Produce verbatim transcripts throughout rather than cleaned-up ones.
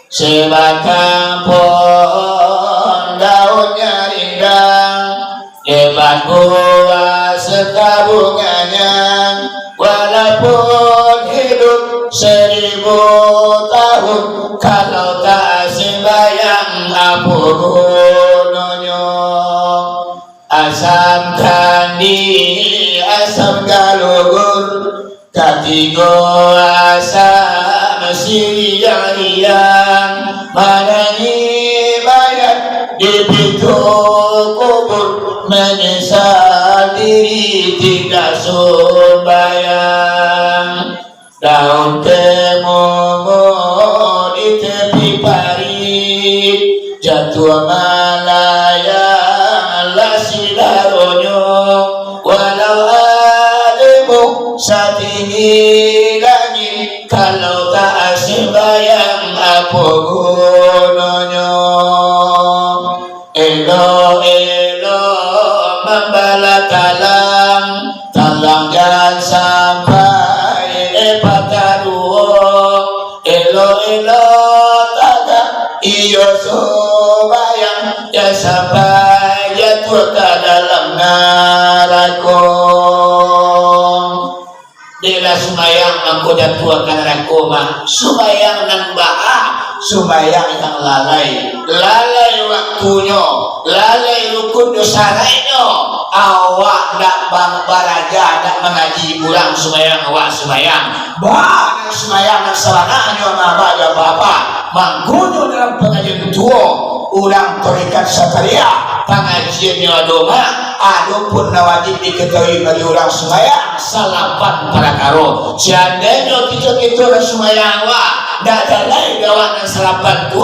Sebatang pohon daunnyo rindang, lebat buah serta bunganya. Walaupun hidup seribu tahun, kalau tak sembahyang, apo gunonyo? Asam kandi, asam galugur, katigo asam siriang-riang, manangih mayat di pintu kubur, menyesal diri tidak sumbayang. Daun kemongo di tepi parik, jatuah malayang lah sidaronyo. Walau alimu satinggi langik, kalau tak sembahyang, apo gunonyo? Elok-elok mambalah talang, talang jan sampai, eh, patah duo. Elok-elok tagak iyo sumbayang, jan sampai jatuah ka dalam narako. Dek lah sumbayang mangko jatuah ka narako mah. Sumbayang nan baa? Sumbayang nan lalai. Lalai waktunyo, lalai rukunnyo, saraiknyo. Awak ndak bang-, baraja, ndak mangaji, urang sumbayang, awak sumbayang. Baa nan sumbayang nan sabananyo, mah, baa jo apa-apa. Mangkonyo dalam pangajian tuo, urang tarekat satria, pangajiannyo ado mah, adopun nan wajib diketahui bagi urang sumbayang, salapan parakaro. Seandainyo kito-kito nan sumbayang awak, ndak jalai dek awak nan salapan tu,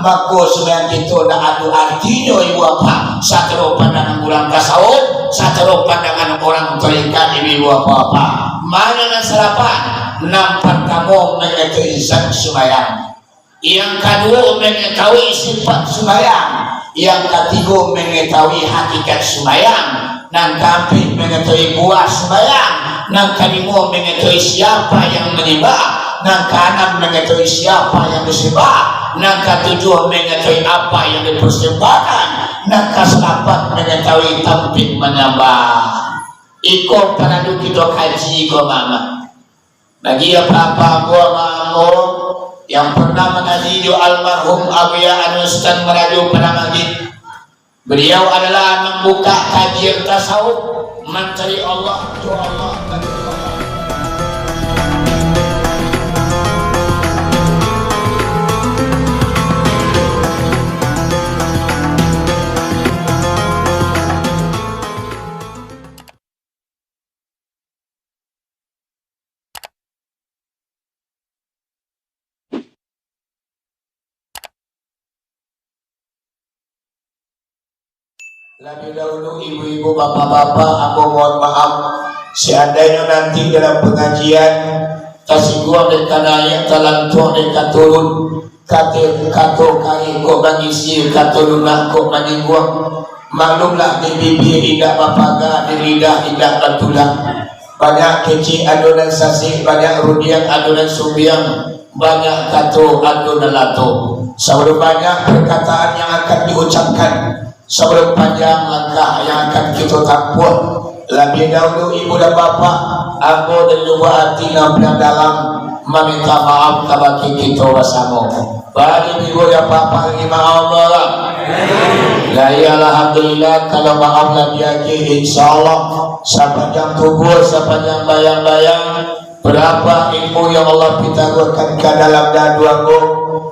mako sumbayang kito ndak ado artinyo, ibu bapak. Sacaro pandangan urang tasawuf, sacaro pandangan urang tarekat, ibu bapak. Mano nan salapan? Nan partamo, mangecek izat sumbayang. Yang kaduo, mangatahui sifat sumbayang. Yang katigo, mangatahui hakikat sumbayang. Nan kaampek, mangatahui buah sumbayang. Nan kalimo, mangatahui siapa yang manyambah. Nan kaanam, mangatahui siapa yang disambah. Nan katujuah, mangatahui apa yang dipersembahkan. Nan kasalapan, mangatahui tampek manyambah. Iko paralu kito kaji ko, Mamak. Bagi apa-apa ambo, ambo yang pernah mangaji jo almarhum Abuya Anustan Marajo Padang Agik, beliau adalah mambuka kajian tasawuf, mancari Allah, jo Allah, mancari Allah. Labiah dahulu, ibu-ibu, bapak-bapak, ambo mohon maaf, seandainyo nanti dalam pangajian tasingguang dek ka naiak, talantuang dek ka turun, Kato, kato kareh kok mangisi, kato lunak kok manyingguang. Maklumlah, di bibia indak bapaga, di lidah indak batulang. Banyak kecek ado nan sasek, banyak rundiang ado nan sumbiang, banyak kato ado nan lato. Sabalun banyak parkataan yang akan diucapkan, sabalun panjang langkah yang akan kito tampuah, labiah dahulu, ibu dan bapak, ambo dari lubuak ati nan paling dalam maminta maaf kabake kito basamo. Bagi ibu dan bapak, tarimo maaf, Bang. Lah, iyo, alhamdulillah, kalau maaf lah diagih, insyaallah, sapanjang tubuah, sapanjang bayang-bayang, barapa ilmu yang Allah pitaruahkan ka dalam dadu ambo,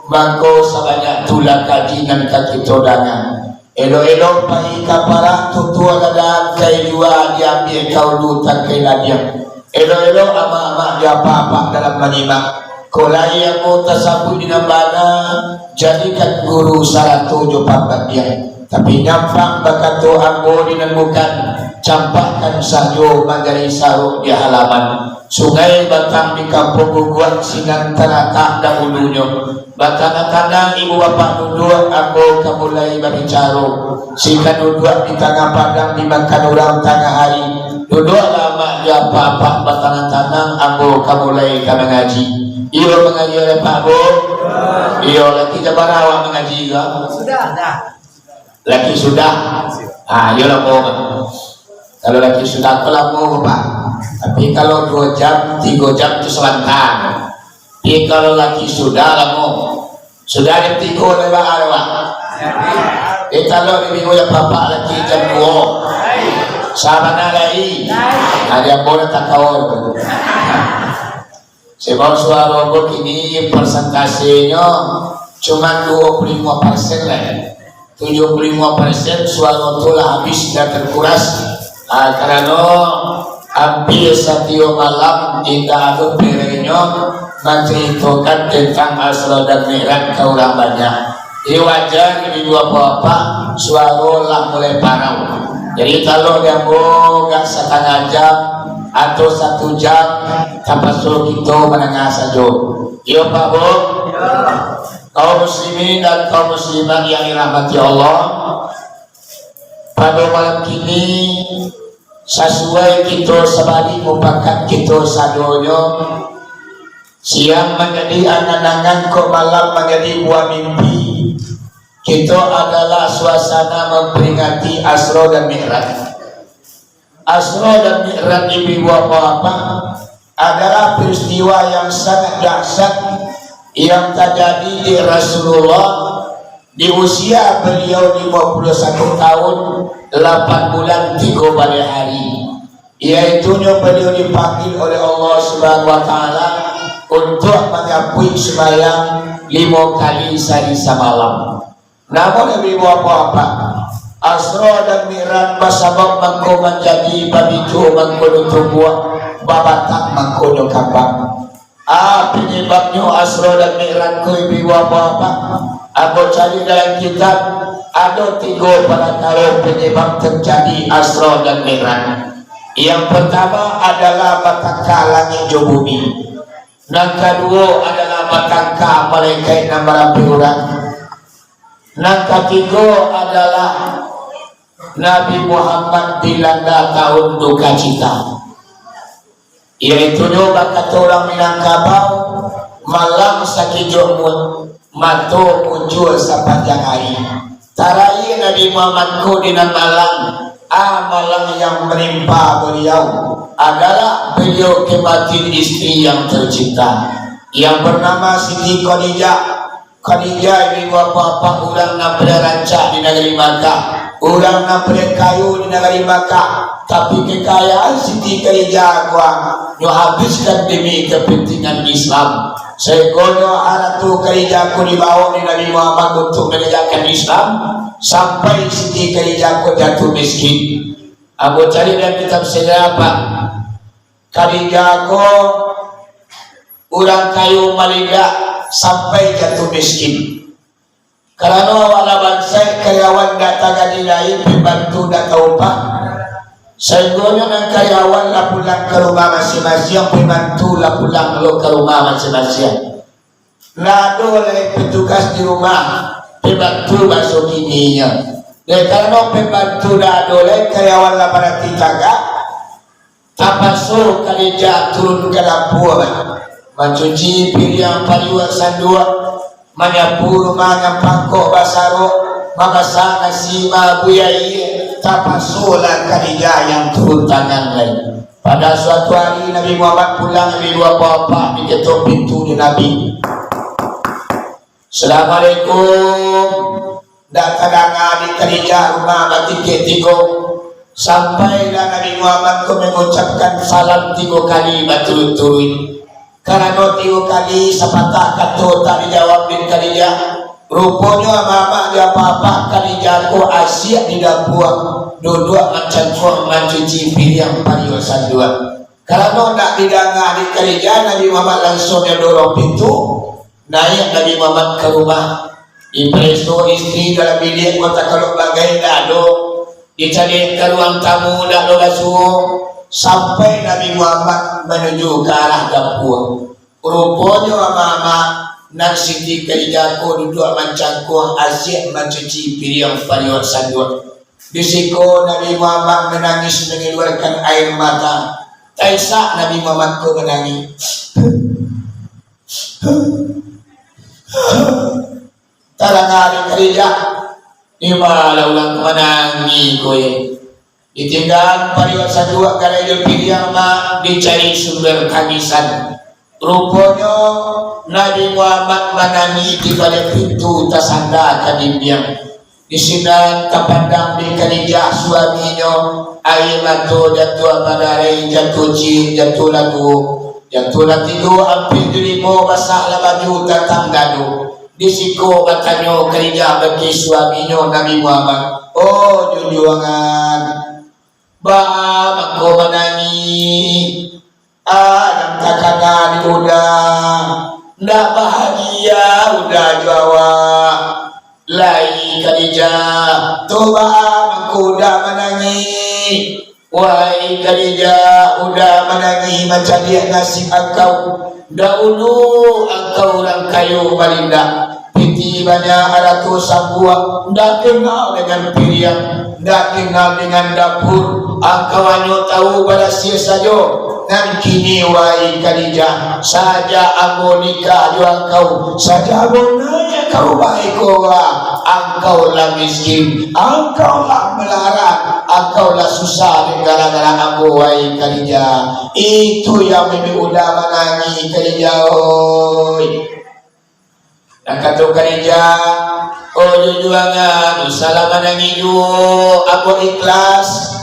mangko sabanyak tu lah kaji nan ka kito danga. Elok-elok pai ka parak, tutua gadang kai jua, diambiak ka ulu tangkai ladiang. Elok-elok amak-amak jo apak-apak dalam manyimak. Kok lai ambo tasabuik di nan bana, jadikan guru sarato jo pambandian. Tapi nyampang bakato ambo di nan bukan, campakkan sajo manjadi sarok di halaman. Sungai Batang di Kampuang Guguak sinan talatak dahulunyo. Batanang-tanang ibu bapak duduak, ambo ka mulai babicaro. Sinan duduak di tangah padang dimakan urang tangah hari. Duduaklah amak jo apak-apak batanang-tanang, ambo ka mulai ka mangaji. Iyo mangaji, Pak Bu. Iyo, laki jabara awak mangaji ko. Sudah. Laki sudah. Ah, iyo lah, Bu. Kalau laki sudah tu lamo, Pak. Tapi kalau duo jam, tigo jam tu sabanta. Tapi kalau laki sudah, lamo. Sudah jam tigo lewat, lewat. Eh, kalau di minggu yang bapak laki jam duo. Sabana lai. Ada yang boleh tak tahu. Sebab suaro ko kini persentasenyo cuma duo puluah limo persen lah. Tujuh puluah limo persen suaro tu lah habis, dah terkuras. Ah, karano hampir satiok malam indak ado perenyo mancaritokan tentang Asra dan Mi'raj ka urang banyak. Jadi wajar ibu-ibu bapak-bapak, suaro lah mulai parau. Jadi kalau diambo agak satangah jam atau satu jam, tapaso kito mandanga sajo. Iyo, Pak Bu? Kaum muslimin dan kaum muslimat yang dirahmati Allah, pado malam kini, sasuai kito sabari mupakat kito sadonyo, siang manjadi angan-angan, kok malam manjadi buah mimpi. Kito adalah suasana mamperingati Asra dan Mi'raj. Asra dan Mi'raj, ibu-ibu, bapak-bapak, adalah peristiwa yang sangat dahsyat yang tajadi di Rasulullah di usia beliau limo puluah satu tahun, lapan bulan, tigo baleh hari, yaitunyo beliau dipanggil oleh Allah Subhanahu wa Ta'ala untuak manyapuik sumbayang limo kali sahari samalam. Namun, ibu-ibu, bapak-bapak, Asra dan Mi'raj basabab mangko manjadi, babijo mangkonyo tumbuah, babatang mangkonyo kambang. Ah, penyebabnyo Asra dan Mi'raj ko, ibu-ibu, bapak-bapak, ambo cari dalam kitab, ado tigo parakaro penyebab terjadi Asra dan Mi'raj. Yang pertama adalah batangka langik jo bumi. Nan kaduo adalah batangka malaikat nan marapek urang. Nan katigo adalah Nabi Muhammad dilanda tahun dukacita, yaitunyo bakato urang Minangkabau, malam sakijok mu-, mato, muncul sapanjang ari. Tarakhir Nabi Muhammad ko di nan malang, ah, malang yang menimpa beliau adalah beliau kematian isteri yang tercinta, yang bernama Siti Khadijah. Khadijah ini bapak-bapak urang nan paling rancak di nagari Makkah, urang nan paling kayo di nagari Makkah, tapi kekayaan Siti Khadijah ko nyo habiskan demi kepentingan Islam. Sainggonyo harato Khadijah ko dibawo dek Nabi Muhammad untuak manegakkan Islam, sampai Siti Khadijah ko jatuah miskin. Ambo cari dalam kitab sejarah, Pak. Khadijah ko urang kayo malinggak sampai jatuah miskin. Karano awak lah bansaik, karyawan dak tagaji lai, pembantu dak taupah. Sainggonyo nan karyawan lah pulang ka rumah masiang-masiang, pembantu lah pulang lo ka rumah masiang-masiang. Ndak ado lai petugas di rumah, pembantu baso kininyo. Dek karano pembantu ndak ado lai, karyawan lah barati tagak. Tapaso Khadijah turun ka dapua, mancuci piriang pariuak sanduak, manyapu rumah nan pangkok basarok, mamasak nasi, maabui aia. Tapasolah Khadijah yang turun tangan lai. Pada suatu hari Nabi Muhammad pulang, Nabi dua bapak diketok pintu dek Nabi. "Assalamualaikum." Ndak tadanga dek Khadijah rumah batikek tigo. Sampailah Nabi Muhammad ko mangucapkan salam tigo kali baturuik-turuik. Karano tigo kali sapatah kato tak dijawab dek Khadijah, ruponyo amak-amak jo apak-apak Khadijah ko asiak di dapua, duduak mancangkuang mancuci piriang pariuak sanduak. Karano ndak didanga dek Khadijah, Nabi Muhammad langsuangnyo dorong pintu, naiak Nabi Muhammad ka rumah. Dipareso isteri dalam biliak, mah takalok bagai ndak ado. Dicaliak ka ruang tamu, ndak ado basuo. Sampai Nabi Muhammad manuju ka arah dapua. Ruponyo amak-amak, nan Siti Khadijah ko duduak mancangkuang asiak mancuci piriang pariuak sanduak. Di siko Nabi Muhammad manangih mangaluarkan aia mata. Taisak Nabi Muhammad ko manangih. Tadanga dek Khadijah, di ma lah urang manangih ko, eh. Ditinggaan pariuak sajuak galai jo piriang, mak, dicari sumber tangisan. Ruponyo, Nabi Muhammad manangih di baliak pintu, tasanda ka dimbiang. Di sinan tapandang dek Khadijah suaminyo, aia mato jatuah badarai, jatuah ciek, jatuah laguak, jatuah lah tigo, ampia jo limo, basah lah baju, tatang dado. Di siko batanyo Khadijah bagi suaminyo Nabi Muhammad, "Oh, junjuangan, baa mangko manangih? Alah takana dek Uda, ndak bahagia Uda jo awak." "Lai Khadijah, tu baa mangko Uda manangih? Wahai Khadijah, Uda manangih mancaliak nasib angkau. Dahulu angkau urang kayo balindak, pitih banyak, arato sambuang, ndak kenal dengan piriang, ndak kenal dengan dapur. Angkau hanyo tahu barasiah sajo. Nan kini, wahai Khadijah, sajak ambo nikah jo angkau, sajak ambo naiak ka rumah iko, angkau lah miskin, angkau lah malarat, angkau lah susah dek gara-gara ambo, wahai Khadijah." Itu yang mambuek Uda manangih, Khadijah, oi. Nan kato Khadijah, "Oh, junjuangan, usahlah manangih juo, ambo ikhlas.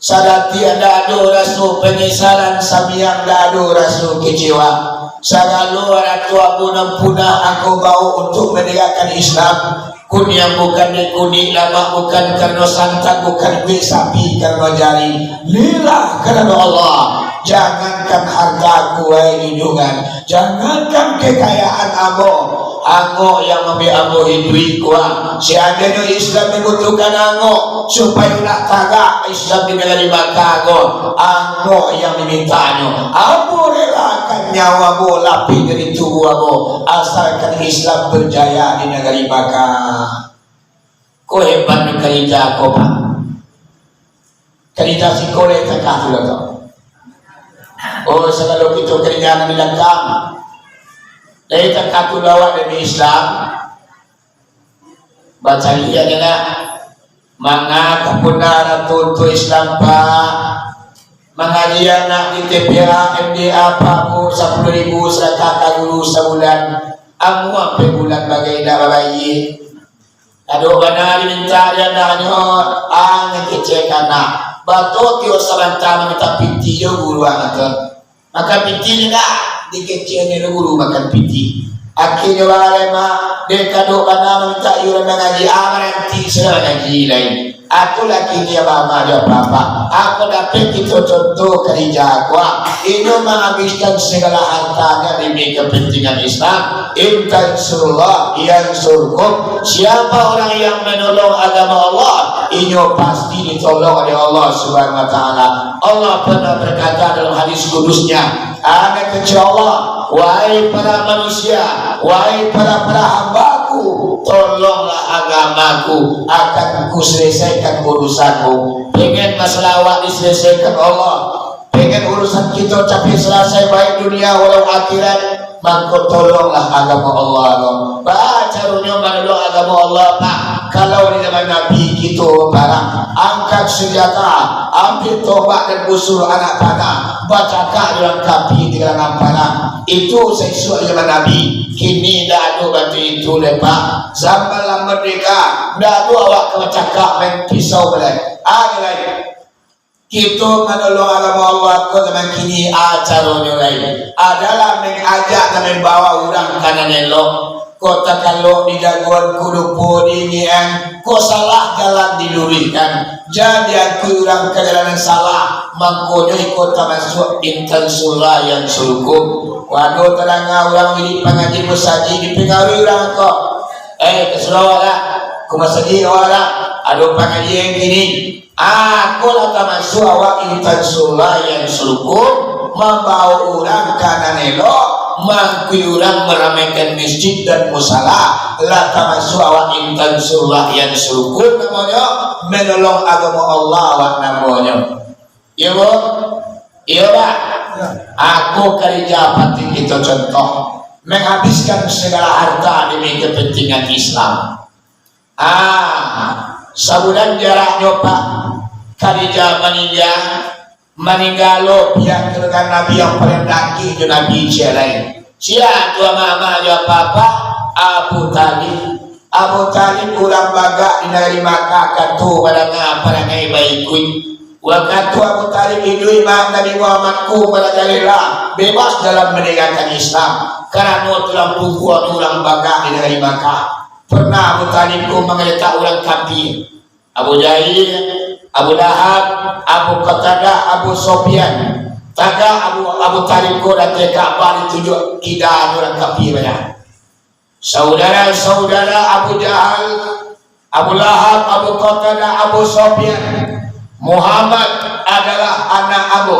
Sadatiak ndak ado raso panyesalan, sabiang ndak ado raso kecewa. Sagalo arato ambo nan punah angkau bawok untuak manegakkan Islam. Kuniang bukan dek kunik, lamak bukan karano santan, bukan kulik sapi karano jari. Lillah karano Allah. Jangankan harta, wahai junjuangan, jangankan kekayaan ambo, angok yang mambuek ambo hiduik ko. Seandainyo Islam mambutuhkan angok supayo nak tagak Islam di nagari Makkah ko, angok yang dimintanyo. Ambo relakan nyawa ambo, lapeh dari tubuah ambo, asalkan Islam berjaya di nagari Makkah." Ko hebatnyo Khadijah ko, Pak. Khadijah siko lai takah tu lah tu. Oh, sagalo kito Khadijah nan di lakang. Lai takah tu lah awak demi Islam. Bacaliak je lah. Manga ka punah rato untuak Islam, Pak. Mangaji anak di T P A, M D A, Pak, ko sapuluah ribu sadakah ka guru sabulan. Amuah pe bulan bagai indak babayia. Ado bana diminta di anaknyo, ah, ngecek anak. Batua tio sabanta maminta pitih jo guru anak tu. Makan pitih ni dak, dikecek ni guru makan pitih. Akhirnyo baleh mak, dek kadok bana maminta iuran mangaji, ah, baranti sudah mangaji lai. Aku laki ni abah mak jo apak-apak. Aku dapek kito contoh Khadijah ko, ah. Inyo mangabihkan sagalo hartanyo demi kapantingan Islam. In tansurullah yansurkum. Siapa orang yang menolong agama Allah, inyo pasti ditolong oleh Allah Subhanahu wa Taala. Allah pernah berkata dalam hadis kudusnya, anak kecil Allah, wahai para manusia, wahai para-para hambaku, tolonglah agamaku, akan kuselesaikan urusanmu. Pengen masalah awak diselesaikan Allah, pengen urusan kito capek salasai, baik dunia walau akhirat, mangko tolonglah agama Allah ko. Baa caronyo manolong agama Allah, Pak? Kalau di zaman Nabi kito parang, angkat senjata, ambil tombak dan busur anak panah, bacakak jo urang kafir di kalangan parang. Itu saisuak zaman Nabi. Kini ndak ado bantuak itu lai, Pak. Zaman lah merdeka, ndak ado awak ka bacakak main pisau lai. Ah, lai. Kito manolong agama Allah ko zaman kini, a caronyo lai, adalah mangajak nan mambawa urang ka nan elok. Ko takalok di jaguan, ko lupo di inian, ko salah jalan diluruihkan. Jan diakui urang ka jalan nan salah, mangkonyo iko tamasuak in tansurullah yansurkum. Ko ado tadanga urang wirid pangaji musajik dipangaruhi urang ko. Eh, ka surau lah, ka masajik awak lah, ado pangajian kini. Ah, ko lah tamasuak awak in tansurullah yansurkum, mambawa urang ka nan elok, mangakui urang maramaikan masjid dan musala, lah tamasuak awak in tansurullah yansurkum namonyo, manolong agama Allah awak namonyo. Iyo, Bu? Iyo, Pak? Aku karija pati kito contoh. menghabiskan segala harta demi kepentingan Islam. Ah, sabulan jaraknyo, Pak, Khadijah maningga, maningga lo pihak keluarga Nabi yang paling daki jo Nabi ciek lai. Sia tu ama-ama jo apa-apa? Abu Thalib. Abu Thalib urang bagak di nagari Makkah, kato badanga parangai baikuik. Wakatu Abu Thalib iduik, mah Nabi Muhammad ko barajalela, bebas dalam manegakkan Islam, karano tulang pungguangnyo urang bagak di nagari Makkah. Pernah Abu Thalib ko mangaletak urang kapia, Abu Jahil, Abu Lahab, Abu Qatadah, Abu Sufyan. Tagak Abu, Abu Thalib ko di ateh Ka'bah, ditujuak kida urang kapia banyak. Saudara-saudara Abu Jahal, Abu Lahab, Abu Qatadah, Abu Sufyan, Muhammad adalah anak ambo.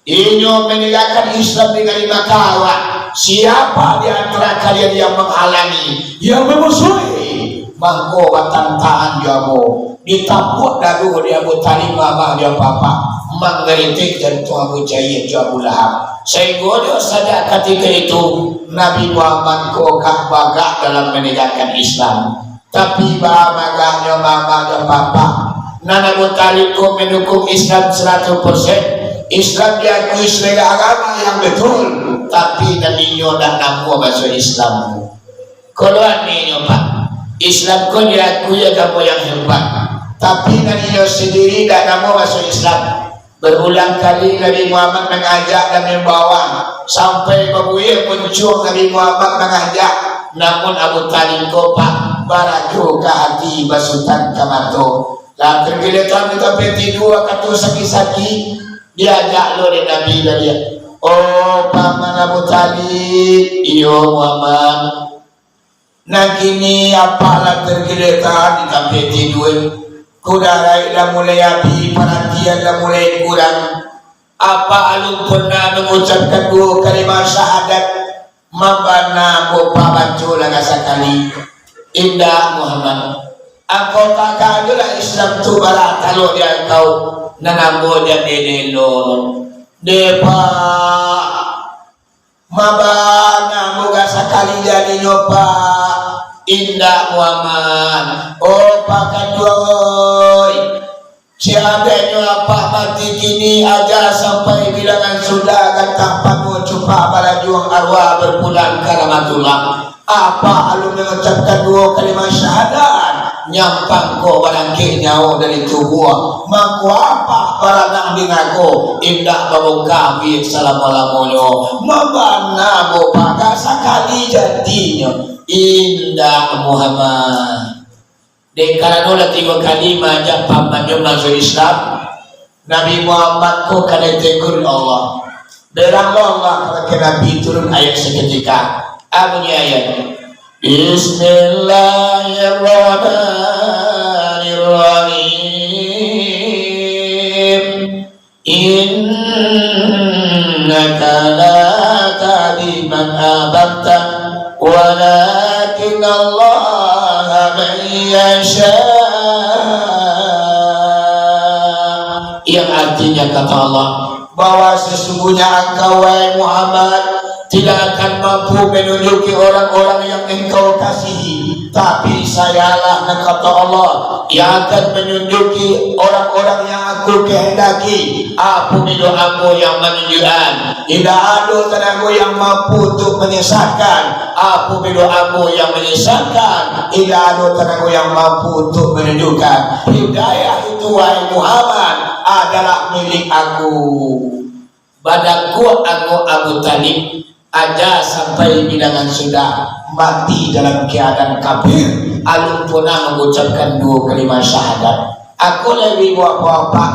Inyo maninggakan Islam di nagari Makkah, awak. Siapa di antara kalian yang menghalangi, yang memusuhi, mangko batantangan jo ambo. Ditapuak dadu dek Abu Thalib, mama jo papa, manggaritik jantuang Abu Jahil jo Abu Lahab. Sahinggo jo sajak katiko itu, Nabi Muhammad ko ka bagak dalam manegakkan Islam. Tapi, baa bagaknyo mama jo papa, nan Abu Thalib ko mandukung Islam saratuih persen. Islam diakui sabagai agama yang betul, tapi nan inyo ndak namuah basuak Islam. Kalau andainya, Pak, Islam ko diakui agamo yang hebat, tapi nan inyo sandiri ndak namuah masuak Islam. Barulang kali Nabi Muhammad mangajak dan mambawa, sampai babuih muncuang Nabi Muhammad mangajak, namun Abu Thalib ko, Pak, barajo ka ati, basutan ka mato. Lah tergeletak di tampek tidua, kato sakik-sakik, diajak lo dek Nabi baliak. Oh, Paman Abu Thalib, iyo, Muhammad. Nah, kini apak lah tergeletak di tampek tidua. Kudaraik lah mulai abih, paratian lah mulai kurang. Apak alun pernah mangucapkan duo kalimah syahadat. Mambana ambo, Pak, baco lah ka sakali. Indak, Muhammad. Angkau tagak juolah Islam tu balah talok di angkau, nan ambo jan dek delo. Dek, Pak. Mambana ambo ka sakali jadinyo, Pak. Indak, Muhammad. Oh, Pak Kaduo, oi. Siadaknyo apak mati kini, ajal sampai bilangan sudah, gantang panuah cupak balajuang, arwah berpulang ka rahmatullah. Apak alun mangucapkan duo kalimah syahadat, nyampang ko barangkek nyawo dari tubuah, mangko apak baranang di nako, indak babungkah buih salamo-lamonyo. Mambana ambo, Pak, ka sakali jadinyo. Indak, Muhammad. Dek karano lah tigo kali maajak pamannyo masuak Islam, Nabi Muhammad ko kanai tegur Allah. Berang lo Allah kabake Nabi, turun ayat saketika. A, bunyi ayat, Bismillahirrahmanirrahim. Innaka la tahdi man ahbabta, walakinnallaha man yasha. Yang artinya, kata Allah, bahwa sesungguhnya engkau, wahai Muhammad, tidak akan mampu menunjuki orang-orang yang engkau kasihi. Tapi sayalah, nan kato Allah, yang akan menunjuki orang-orang yang Aku kehendaki. Apabila Ambo yang manunjukan, indak ado tanago yang mampu untuk menyesatkan. Apabila Ambo yang menyesatkan, indak ado tanago yang mampu untuk menunjukkan. Hidayah itu, wahai Muhammad, adalah milik Aku. Badakuak angok Abu Thalib, aja sampai bilangan sudah, mati dalam keadaan kafir, alun pernah mangucapkan duo kalimah syahadat. Ako lai ibu bapak-bapak,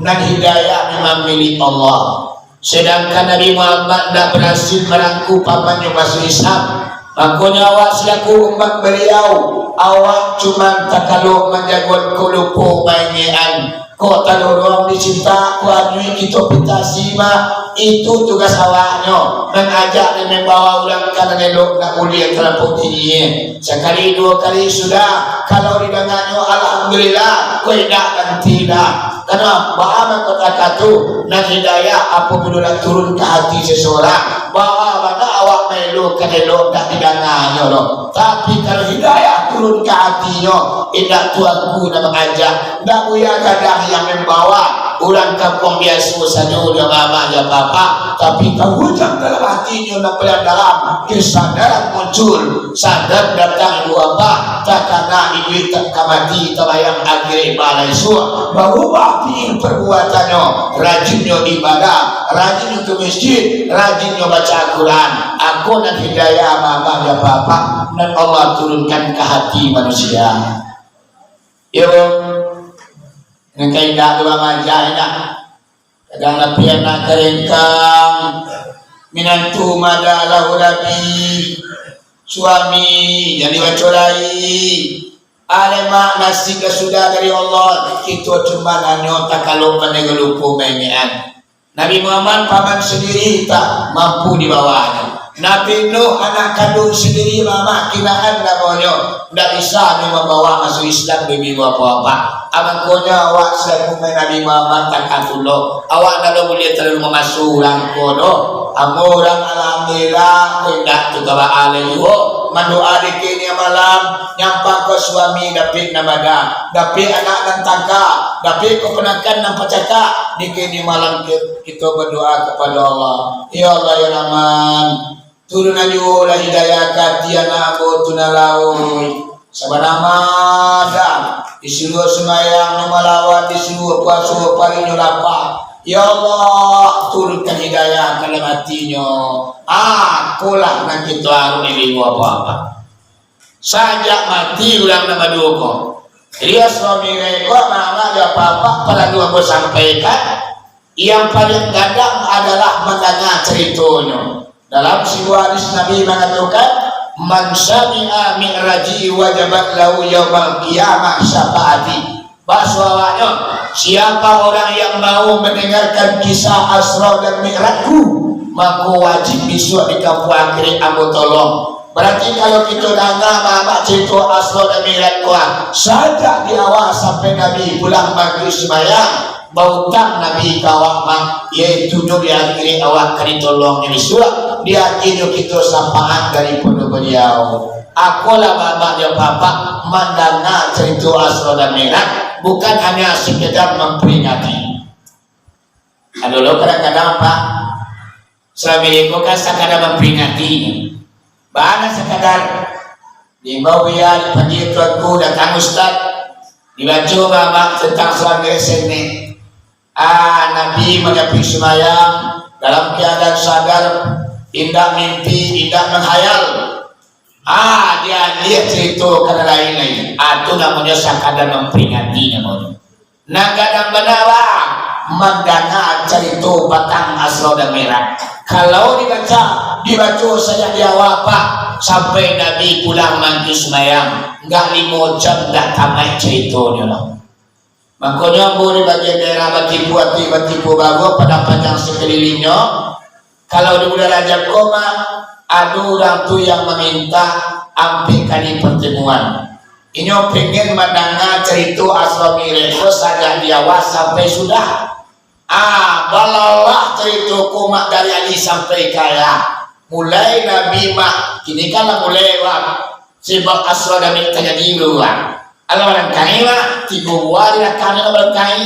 nan hidayah memang milik Allah. Sedangkan Nabi Muhammad ndak berhasil marangku pamannyo masuak Islam. Makonyo awak selaku umat Baliau, awak cuman takalo manjagoan kok lupo maingekan. Kok tadorong dicinta, kok ajuik kito pitasi mah. Itu tugas awaknyo, mangajak dan mambawa urang ka nan elok, nak buliah talampau tinggi. Sakali duo kali sudah, kalau didanganyo, alhamdulillah, kok indak, gantilah. Karano baa mangko takah tu, nan hidayah apabilo lah turun ka hati seseorang, baa bana awak maelo Kan elok dak didanganyo lo. Tapi kalau hidayah turun ka atinyo, indak tuanku nan maajak, ndak buya gadang yang mambawa, urang kampuang biaso sajo, jan mamak, jan bapak. Tapi ka ujuang dalam atinyo nan paliang dalam, kesadaran muncul, sadar datang dua apa, takana iduik tak ka mati, tabayang akhirat balai suah, barubah pikiran perbuatannyo, rajinnyo ibadah, rajinnyo ka masjid, rajinnyo baca Al-Quran. Ako nan hidayah mamak jan bapak nan Allah turunkan ka hati manusia. Yo, nan ka indak tu bamaja indak. Kadang lapian nak karengkang, minantu mada lahu rabi, suami jadi bacolai, alemak nasi ka sudah dari Allah, kito cuma nanyo takalok pandai galupo maingean. Nabi Muhammad paman sandiri tak mampu dibawanyo. Nabi Nuh anak kanduang sandiri mamak kinaan namonyo, ndak bisa nyo mambawa masuak Islam demi bapak-bapak. Amangkonyo awak salaku main Nabi Muhammad takatulok. Awak ndak lo buliah talalu mamaso urang ko doh. Ambo urang alhamdulillah, ko indak tu ka baa lai juo. Mandoa dikini malam, nyampang ko suami dapik nan bada, dapik anak nan tangka, dapik ko ponakan nan pacakak. Dikini malam ki-, kito badoa kapado Allah. Ya Allah, ya Rahman, turun ajulah hidayah ka ati anak ambo tu nan lauik. Sabana madah, disuruah sumbayang nyo malawan, disuruah puaso parinyo lapa. Ya Allah, turunkan hidayah ka dalam atinyo. Ah, apolah nan kito aruih dek ibu apo-apo. Sajak mati urang nan baduo ko. Jadi, suami mereka, mama, ya, papa, paralu ambo sampaikan. Yang paling gadang adalah mandanga caritonyo. Dalam sabuah hadis Nabi mangatokan, "Man sami'a mi'raji wajabat lahu yaumal qiyamah syafaati." Baso awaknyo, siapa orang yang mau mendengarkan kisah Isra dan Mi'rajku, mako wajib bisuak di kampuang akhirat ambo tolong. Berarti kalau kito danga mamak carito Isra dan Mi'raj ko, sajak di awal sampai Nabi pulang maghrib sumbayang, bautang Nabi ka awak, mak, yaitu nyo di akhirat awak ka ditolong nyo bisuak, di akhirnyo kito syafaat daripado Baliau. Akolah mamak jo papa mandanga carito Isra dan Mi'raj, bukan hanya sekedar memperingati. Ado lo kadang-kadang, Pak, Assalamualaikum kan sakadar mamperingati. Bana sakadar diimbau buya, dipanggil tuanku, datang ustaz, dibaco mamak tentang suami sene. Ah, Nabi manyapuik sumbayang dalam keadaan sadar, indak mimpi, indak menghayal. Ah, dialiah carito ka nan lain lai. Ah, tu namonyo sakadar mamperingati namonyo. Nan gadang bana, bah, mandanga carito patang Isra dan Mi'raj. Kalau dibaca, dibaco sajak di awal, Pak, sampai Nabi pulang manggi sumbayang, ndak limo jam ndak tamaik caritonyo lah. Makonyo ambo di bagian daerah Batipu Ati, Batipu Baruah, Padang Panjang sakalilingnyo, kalau di bulan Rajab ko, mak, ado urang tu yang maminta ampek kali partemuan. Inyo pengen mandanga carito Isra Mi'raj ko sajak di awal sampai sudah. Ah, balalah carito ko, mak, dari alih sampai ka ya. Mulai Nabi, mak, kini kan lah mulai, wak. Sabab Isra dan Mi'raj tajadi dulu, wak. Alah barangkai, mak, tigo buah di rakam alah barangkai.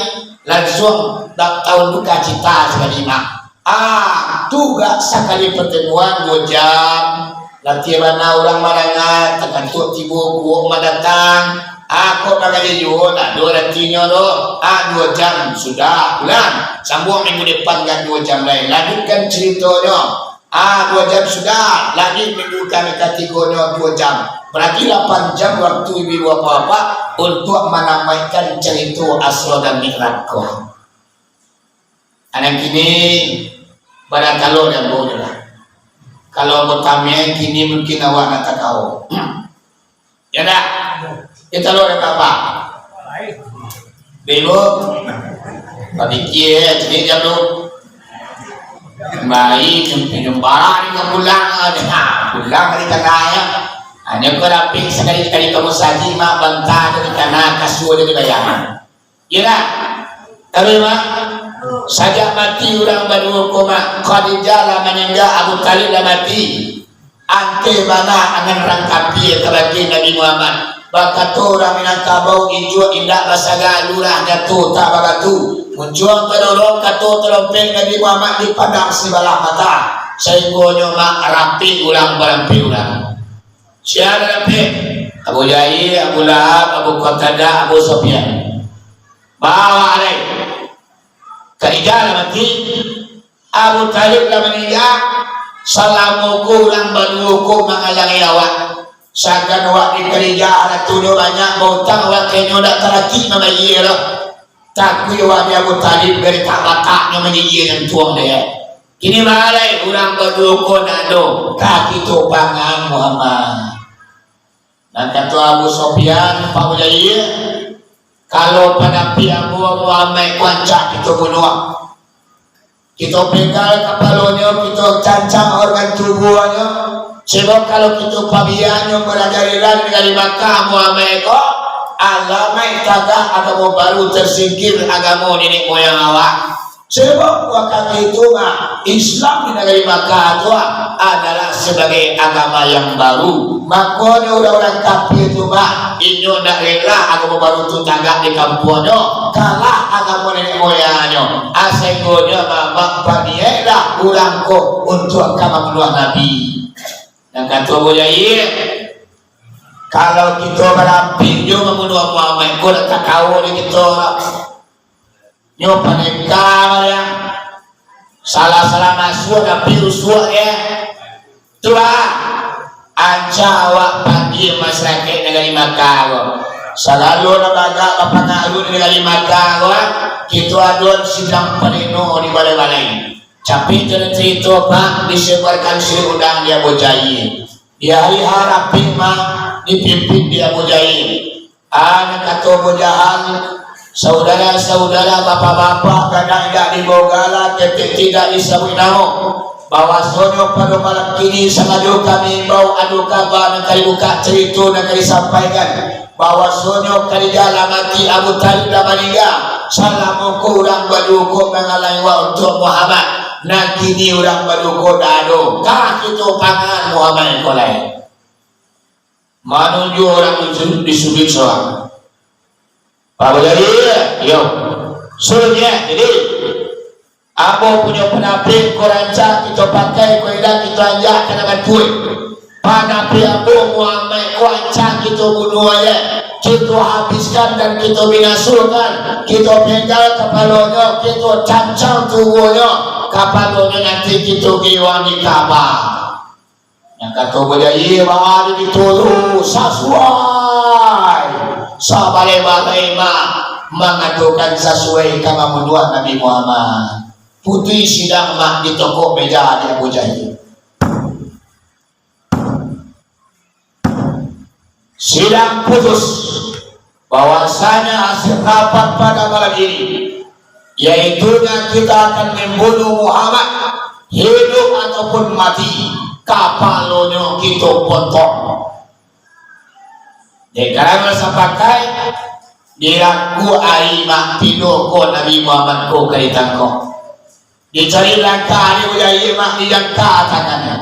Langsuang dak tahu duka cita sakali, mak. Ah, tu gak sakali partemuan duo jam. Latiah bana urang mandanga, takantuak tibo kuok mandatang. Ah, kok mangaji juo, ndak ado aratinyo doh. Ah, duo jam, sudah, pulang. Sambuang minggu depan kan duo jam lai. Lanjutkan caritonyo. Ah, duo jam sudah. Lagi minggu kami katigonyo duo jam. Bararti lapan jam waktu ibu-ibu bapak-bapak untuak manamaikan carito Isra dan Mi'raj ko. Anak kini, barangkalo di ambo je lah. Kalau ambo tamiang kini, mungkin awak nak takao. Ya ndak? Kita lo ada apa? Ibu, bapikia, cari jam tu. Baik, minum barang ni ka pulang aja. Ha, pulang dari tanah ya. Hanya kau dapik sekali-kali kamu saji, mak, bantah dari tanah, kasur jadi bayangan. Iyo ndak? Taruih, mak. Sajak mati urang baduo ko, mak, Khadijah lah maningga, Abu Thalib lah mati. Anteh bana angan urang kapia kabake Nabi Muhammad. Bakato urang Minangkabau, injuak indak basaga, lurah nyato tak babatu. Muncuang tadorong kato talompek Nabi Muhammad dipandang sibalah mata. Sainggonyo mak rapek urang barampek urang. Sia nan rapek? Abu Jahil, Abu Lahab, Abu Qatadah, Abu Sufyan. Bawa alai. Khadijah lah mati. Abu Thalib lah maningga. Salamo ko urang baduo ko mangalangi awak. Sagan awak di Khadijah, aratonyo banyak, bautang awak ka inyo, dak talaki mambayia doh. Takuik awak di Abu Thalib, gari tak bataknyo manyigia jantuang dek. Kini balai urang baduo ko ndak ado, ka kito pangan Muhammad. Nan kato Abu Sufyan, Pak Mujahid, kalau padapi ambo Muhammad ko rancak kito bunuah. Kito penggal kapalonyo, kito cancang organ tubuahnyo. Sebab kalau kito pabiaannyo marajalelan di nagari Makkah, Muhammad ko, alamaik tagak agamo baru, tarsingkir agamo nenek moyang awak. Sebab wakatu itu mah, Islam di nagari Makkah tu ah, adalah sabagai agama yang baru. Makonyo urang-urang kapia tu mah, inyo ndak rela agamo baru tu tagak di kampuangnyo, kalah agamo nenek moyangnyo. Sainggonyo mah, mah baniaiklah urang ko untuak ka mambunuah Nabi. Nan kato Abu Jahil, kalau kito barapik jo mambunuah Muhammad ko, dak takawa dek kito lah. Nyo paneka maliang. Salah-salah masuak, tapi rusuak, yo. Tu lah. Rancak awak panggia masarakaik nagari Makkah ko. Sagalo nan bagak bapangaruah di nagari Makkah ko, kito adoan sidang pareno di balai-balai. Capek tu carito, Pak, disebarkan surat undang di Abu Jahil. Di hari H rapik mah dipimpin di Abu Jahil. Ah, nan kato Abu Jahal, saudara-saudara, bapak-bapak, gadang indak dibao gala, ketek tidak disabuik namo, bahwasonyo pado malam kini sangajo kami imbau, ado kaba nan ka dibukak, carito nan ka disampaikan, bahwasonyo Khadijah lah mati, Abu Thalib lah maningga, salamo ko urang baduo ko mangalangi awak untuak Muhammad, nan kini urang baduo ko ndak ado, ka kito pangan Muhammad ko lai. Manunjuak urang di su-, di suduik surang. Pak Bajari, yo. Suruh dia, jadi, ambo punyo panapik ko rancak kito pakai, ko indak kito anjak ka nan batua. Panapik ambo Muhammad ko rancak kito bunuah, yo. Kito habiskan dan kito binasokan. Kito penggal kapalonyo, kito cancang tubuahnyo. Kapalonyo nanti kito giwang di Ka'bah. Nan kato Abu Jahil, baa dek kito tu, sasuai. Sabaleh-baleh mah mangatokan sasuai ka mambunuah Nabi Muhammad. Putuih sidang mah di tokok meja di Abu Jahil. Sidang putus. Bahwasanya hasil rapat pada malam ini, yaitu kita akan membunuh Muhammad, hidup ataupun mati, kapalonyo kito potong. Dek karano sapakaik, dilaku ari mah pido ko Nabi Muhammad ko ka ditangkok. Dicari langkah ari udah iya mah dijangka tangannyo.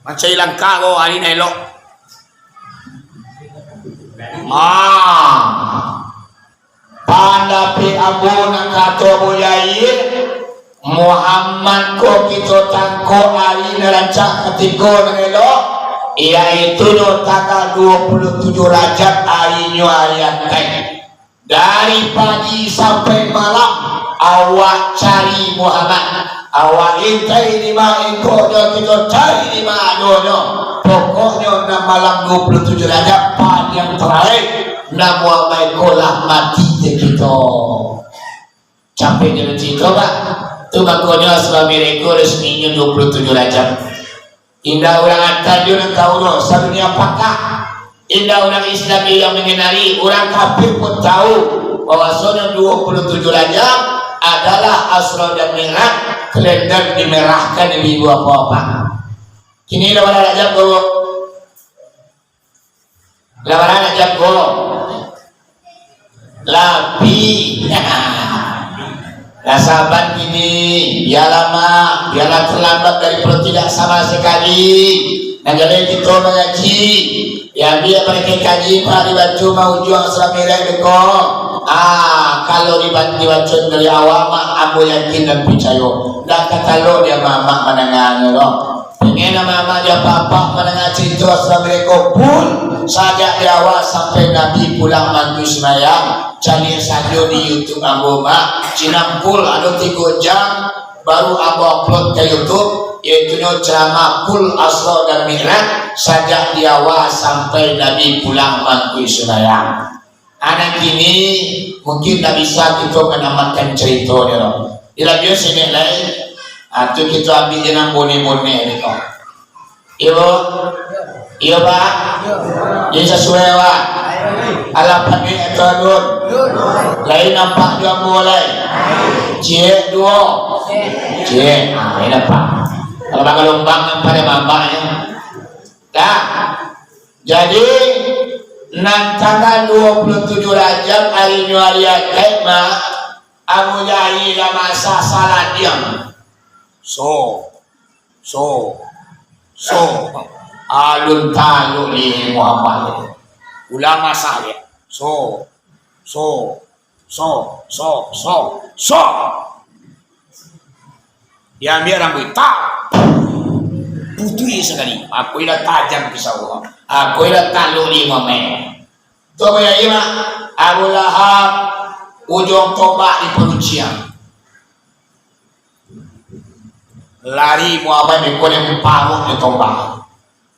Mancari langkah ko ari nan elok. Ah. Pandapek ambo nan kato Abu Jahil, Muhammad ko kito tangkok ari nan rancak katiko nan elok, yaitu nyo tanggal dua puluh tujuh Rajab, arinyo ari Atai. Dari pagi sampai malam, awak cari Muhammad. Awak intai di ma ingkonyo, kito cari di ma adonyo. Pokoknyo, nan malam dua puluh tujuh Rajab, padiang tarakhir, nan Muhammad ko lah mati dek kito. Capeknyo carito, Pak. Tu makonyo, sabab mereka resminyo dua puluh tujuh Rajab. Indak urang Atai juo nan tahu doh, sadunia pakak. Indak urang Islam juo yang mengenali, urang kafir pun tahu bahwasonyo dua puluh tujuh Rajab adalah Asyura dan Mi'raj, kalender dimerahkan ibu-ibu bapak-bapak. Kini lah bara Rajab ko? Lah bara Rajab ko? Labiah. Lah saban kini, bialah mak, bialah talambat daripado tidak sama sakali. Nan jaleh kito mangaji, diambiak barakaik kaji mak di batu maujuang salamirai beko. Ah, kalau diba-, dibaco dari awal mak, ambo yakin dan picayo, ndak ka talok di amak-amak mandanganyo doh. Pengen amak-amak jo apak-apak mandanga carito salamirai ko pun, sajak di awal sampai Nabi pulang mangkuik sumbayang, caliak sajo di YouTube ambo mak, sinan full ado tigo jam, baru ambo upload ka YouTube, yaitunyo ceramah full Isra dan Mi'raj, sajak di awal sampai Nabi pulang mangkuik sumbayang. Anak kini mungkin ndak bisa kito manamatkan caritonyo. Dilanjut sinan lai, ah, tu kito ambiak je nan boneh-boneh ni ko. Iyo, iyo, Pak. Jadi sasuai, Pak. Alah panuik atau alun? Lain nampak jo ambo lai. Ciek duo. Ciek. Ah, ini nampak. Kalau bagalumbang nampak dia bambak ya. Dah. Jadi, nan tanggal duo puluah tujuah Rajab, arinyo ari Akaik, mak, Abu Jahil lah masak saladiang. So, so, so. Alun talok ni Muhammad. Ulah masak dia. So, so, so, so, so, so. Diambiak rambuik, tak! Putuih sakali. Ako ilah tajam pisau. Ako ilah talok limo meh. Tu apo jadi, mak? Abu Lahab, ujuang tombak di parunciang. Lari Muhammad di kulit paruik di tombak.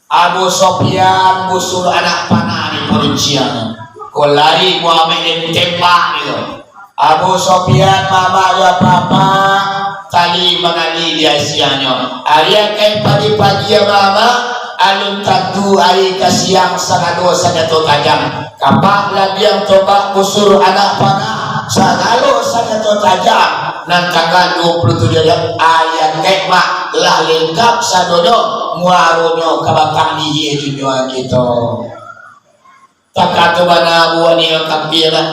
Abu Sofyan busur anak panah di parunciang. Ko lari Muhammad ditembak gitu. Abu Sofyan mamak jo apa-apa, tali manali di asianyo. Ari Akaik pagi-pagi mamak, alun tantu ari ka siang sagalo sanjato tajam. Kapak ladiang tombak busur anak panah, sagalo sanjato tajam. Nan tanggal duo puluah tujuah Rajab, ari Akaik mak lah lengkap sadonyo, muaronyo ka batang lihia junjuangan kito. Takato bana buah ni tapi lah.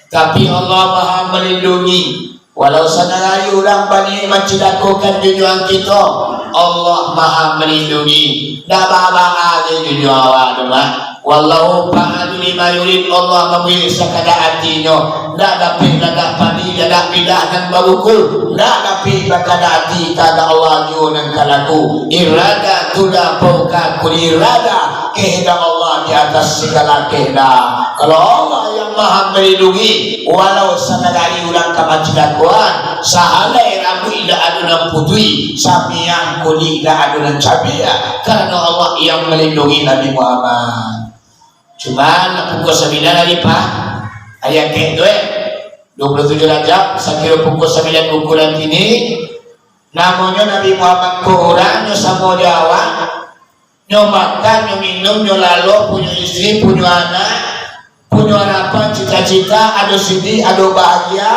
Tapi Allah Maha Melindungi. Walau sanagari urang baniaik mancilakokan junjuangan kito, Allah Maha Melindungi. Ndak baa-baa se junjuangan awak tu mah. Wallahu fa'alu lima yurid, Allah mambuek sakadar atinyo. Ndak dapek ladak padi, ladak bilah nan babukul. Ndak dapek bakadar ati, kahandak Allah juo nan ka laku. Iradatullah fauqa kulli iradah. Kehendak Allah di atas segala kehendak. Kalau Allah yang Maha Melindungi, walau sanagari urang ka mancilakoan, sahalai rambuik indak ado nan putuih, samiang kulik indak ado nan cabiak, karano Allah yang melindungi Nabi Muhammad. Cuman, nak pukul sambilan hari, Pak. Ayah kek tu, eh. Duo puluah tujuah Rajab, sakiro pukul sambilan buku nan kini, namonyo Nabi Muhammad ko urang nyo samo jo awak, nyo makan, nyo minum, nyo lalo, punyo istri, punyo anak, punyo harapan, cita-cita, ado sedih, ado bahagia.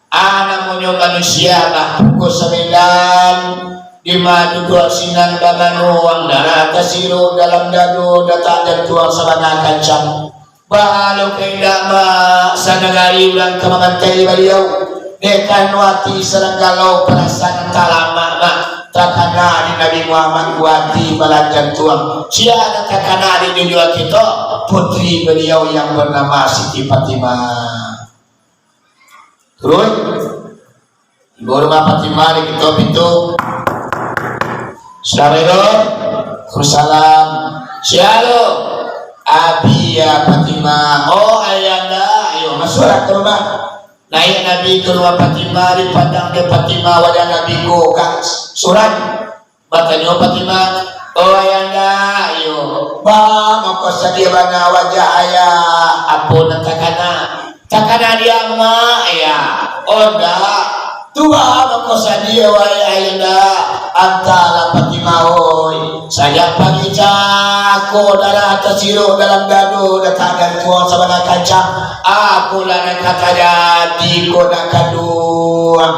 Ah, namonyo manusia, bah, pukul sambilan, dima duduak sinan bamanuang, darah tasiruak dalam dado, datak jantuang sabana kancang. Baa lo ka indak, mak, sanagari urang ka mamantai Baliau. Dek karano ati sadang galau, parasaan talamak, mak, takana di Nabi Muhammad, buati balanjan tuang. Sia nan takana di junjuangan kito, putri Baliau yang banamo Siti Fatimah. Turun. Ibu rumah Fatimah di kito pintu. Assalamualaikum. Waalaikumsalam. Sia lo? Abi, ya, Fatimah. Oh, ayanda. Ayo, masuaklah ka rumah. Naiak Nabi ka rumah Fatimah, dipandang dek Fatimah wajah Nabi ko ka surang. Batanyo Fatimah, "Oh ayanda, iyo, baa mangko sadiah bana wajah ayah, apo nan takana?" "Takana di amak, ayah." "Oh ndak, tu baa mangko sadiah wahai ayanda?" "Antahlah Fatimah oi, sajak pagi cako darah tasiruak dalam dado, datak jantuang sabana kancang, apolah nan ka tajadi ko nak kanduang?"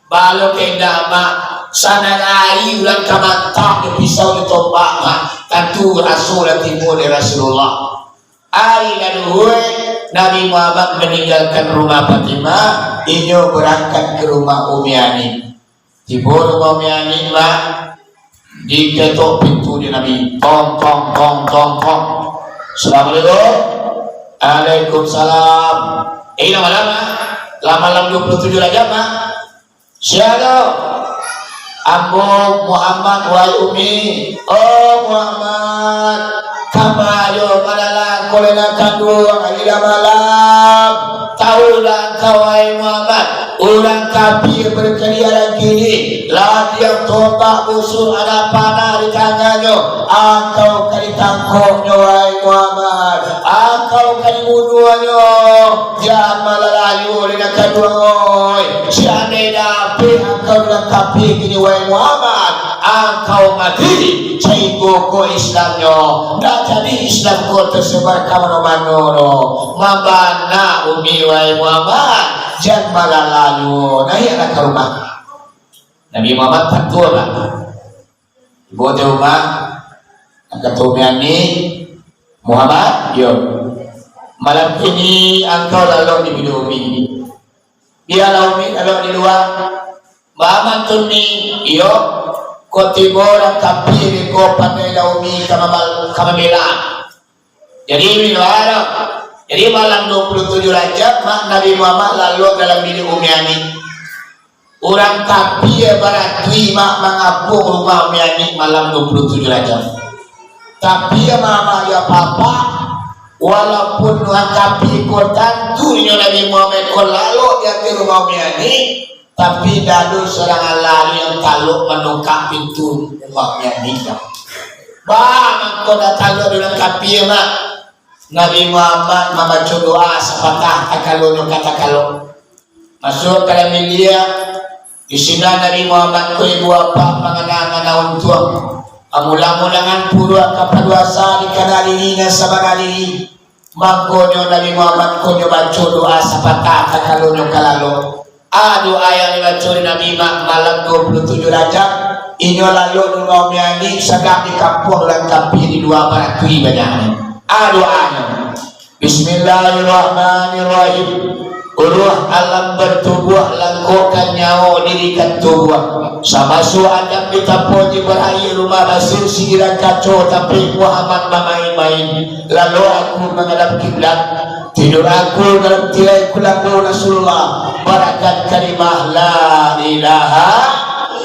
Baa lo ka indak, mak, sanagari urang ka mantak jo pisau jo tombak, mak, tantu raso lah tibo dari Rasulullah. Ari lah luhua, Nabi Muhammad maninggakan rumah Fatimah, inyo barangkat ka rumah Ummi Ani. Tibo rumah Ummi Ani, Mak, diketok pintu dek Nabi. Tong, tong, tong, tong, tong. "Assalamualaikum." "Waalaikumsalam." "Eh, lah malam, Mak. Lah malam dua puluh tujuh Rajab, Mak." "Sia tu?" "Ambo Muhammad, wahai Ummi." "Oh, Muhammad, kama jo malala ko lai nan kanduang ari lah malam. Tahulah engkau, wahai Muhammad, urang kafir bakaliaran kini, ladiang tombak busur, ada panah di tangannyo. Angkau ka ditangkoknyo, wahai Muhammad. Angkau ka dibunuahnyo. Jan malalayo lai nan kanduang, oi. Jan dapek angkau dilangkapi kini, wahai Muhammad. Angkau mati, sainggo ko Islamnyo. Ndak jadi Islam ko tasebar ka mano-mano doh. Mambana Ummi, wahai Muhammad, jan malalayo. Naiaklah ka rumah." Nabi Muhammad tantu lah. Tibo di rumah, angkek Ummi Ani, "Muhammad, yo. Malam kini angkau lalok di bilik Ummi." "Bialah Ummi lalok di lua." "Baa mantun, Mi?" "Iyo, ko tibo urang kafir ko, pandai lah Ummi ka mambal-, ka mambela." Jadi, Ummi, baa tu. Jadi, malam dua puluh tujuh Rajab, Mak, Nabi Muhammad lalok dalam bilik Ummi Ani. Urang kafir baratuih, Mak, mangapuang rumah Ummi Ani malam dua puluh tujuh Rajab. Tapi, Mak, Mak, yo apak-apak, walaupun urang kafir ko tantu inyo Nabi Muhammad ko lalok di ateh rumah Ummi Ani, tapi, indak ado surang alah nan talok manukak pintu rumah Ummi Ani. Baa mangko ndak talok dek urang kafir, Mak? Nabi Muhammad mambaco doa sapatah takalonyo ka takalon. Masuak ka dalam biliak, di sinan Nabi Muhammad ko ibu apak mangana-ngana untuang, mamula-mulangan puruak ka paduasa dikana diri nan sabana diri. Mangkonyo Nabi Muhammad ko nyo baco doa sapatah takalonyo ka lalok. A doa nan dibaco dek Nabi ma-, malam dua puluh tujuh Rajab, inyo lalok di rumah Ummi Ani, sadang dikampuang urang kafir di lua baratuih banyaknyo. A doanyo, "Bismillahirrahmanirrahim. Ruh alam batubuah, langkokkan nyawo dirikan tubuah. Samaso Adam ditapo Jibrail, rumah basuh sigiran kaco, tapi Muhammad bamain-main. Lalu aku mangadap kiblat. Tidur aku dalam tirai kulambu Rasulullah, barakat kalimah la ilaha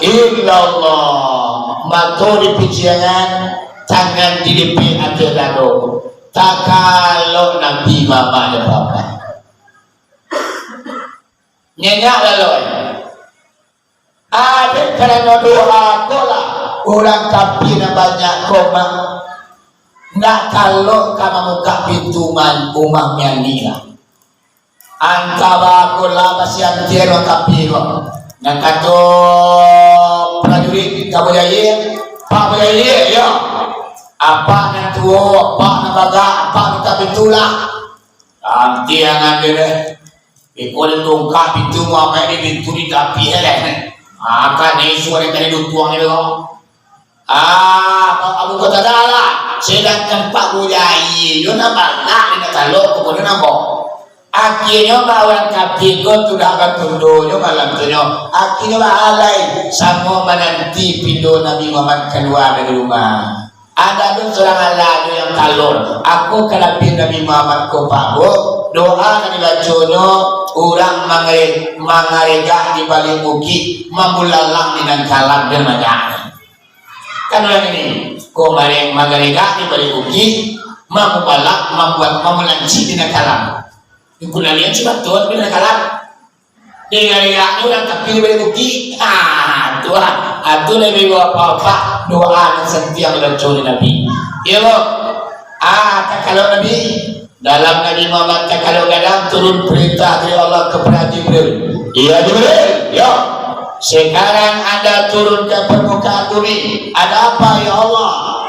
illallah." Mato dipiciangan, tangan dilipek ateh dado. Takalok Nabi Muhammad, yo apak-apak. Nyenyak lalok. Dek karano doa ko lah, urang kafir nan banyak ko, Mak, ndak talok ka mamukak pintu man-, rumah Ummi Ani lah. Antah baa ko lah, basiantian urang kafir ko. Nan kato prajurit ka Bujayie, "Pak Bujayie, yo. Apak nan tuo, apak nan bagak, apak bukak pintu lah." Antiang ande deh. Iko ditungkak pintu, Muhammad di pintu di tapi, eh. Ah, kan isu ade tadi dutuang ni, lo. Ah, Abu Qatadah lah. Sadangkan Pak Bujayie, yo nan balak, nan talok, pokoknyo nan bo. Akhianyo, urang kafir ko sudah batundo nyo malam tu nyo. Akhianyo bahalai, samo mananti pindo Nabi Muhammad kalua dari rumah. Ado tu surang alah tu nan talok. Aku ka lapeh Nabi Muhammad ko, Pak, Bu. Doa nan dibaconyo, urang mangare-, mangaregak di baliak bukik, mambulalang di nan kalam, dan banyak. Kan urang ini, ko mare-, mangaregak di baliak bukik, mambubalak, mambuat, mamulancik di nan kalam. Di kunalian cuma tu, tapi di nan kalam. Di gaya ni urang tapi di baliak bukik. Ah, tu lah. Ah, tu lah ibu apak-apak, doa nan santiang dibaco dek Nabi. Iyo, Bu. Ah, takalok Nabi. Dalam Nabi Muhammad takalok gadang, turun perintah dari Allah kepada Jibril. "Iya, Jibril, yo. Sekarang anda turun ke permukaan bumi. Ada apa, ya Allah?"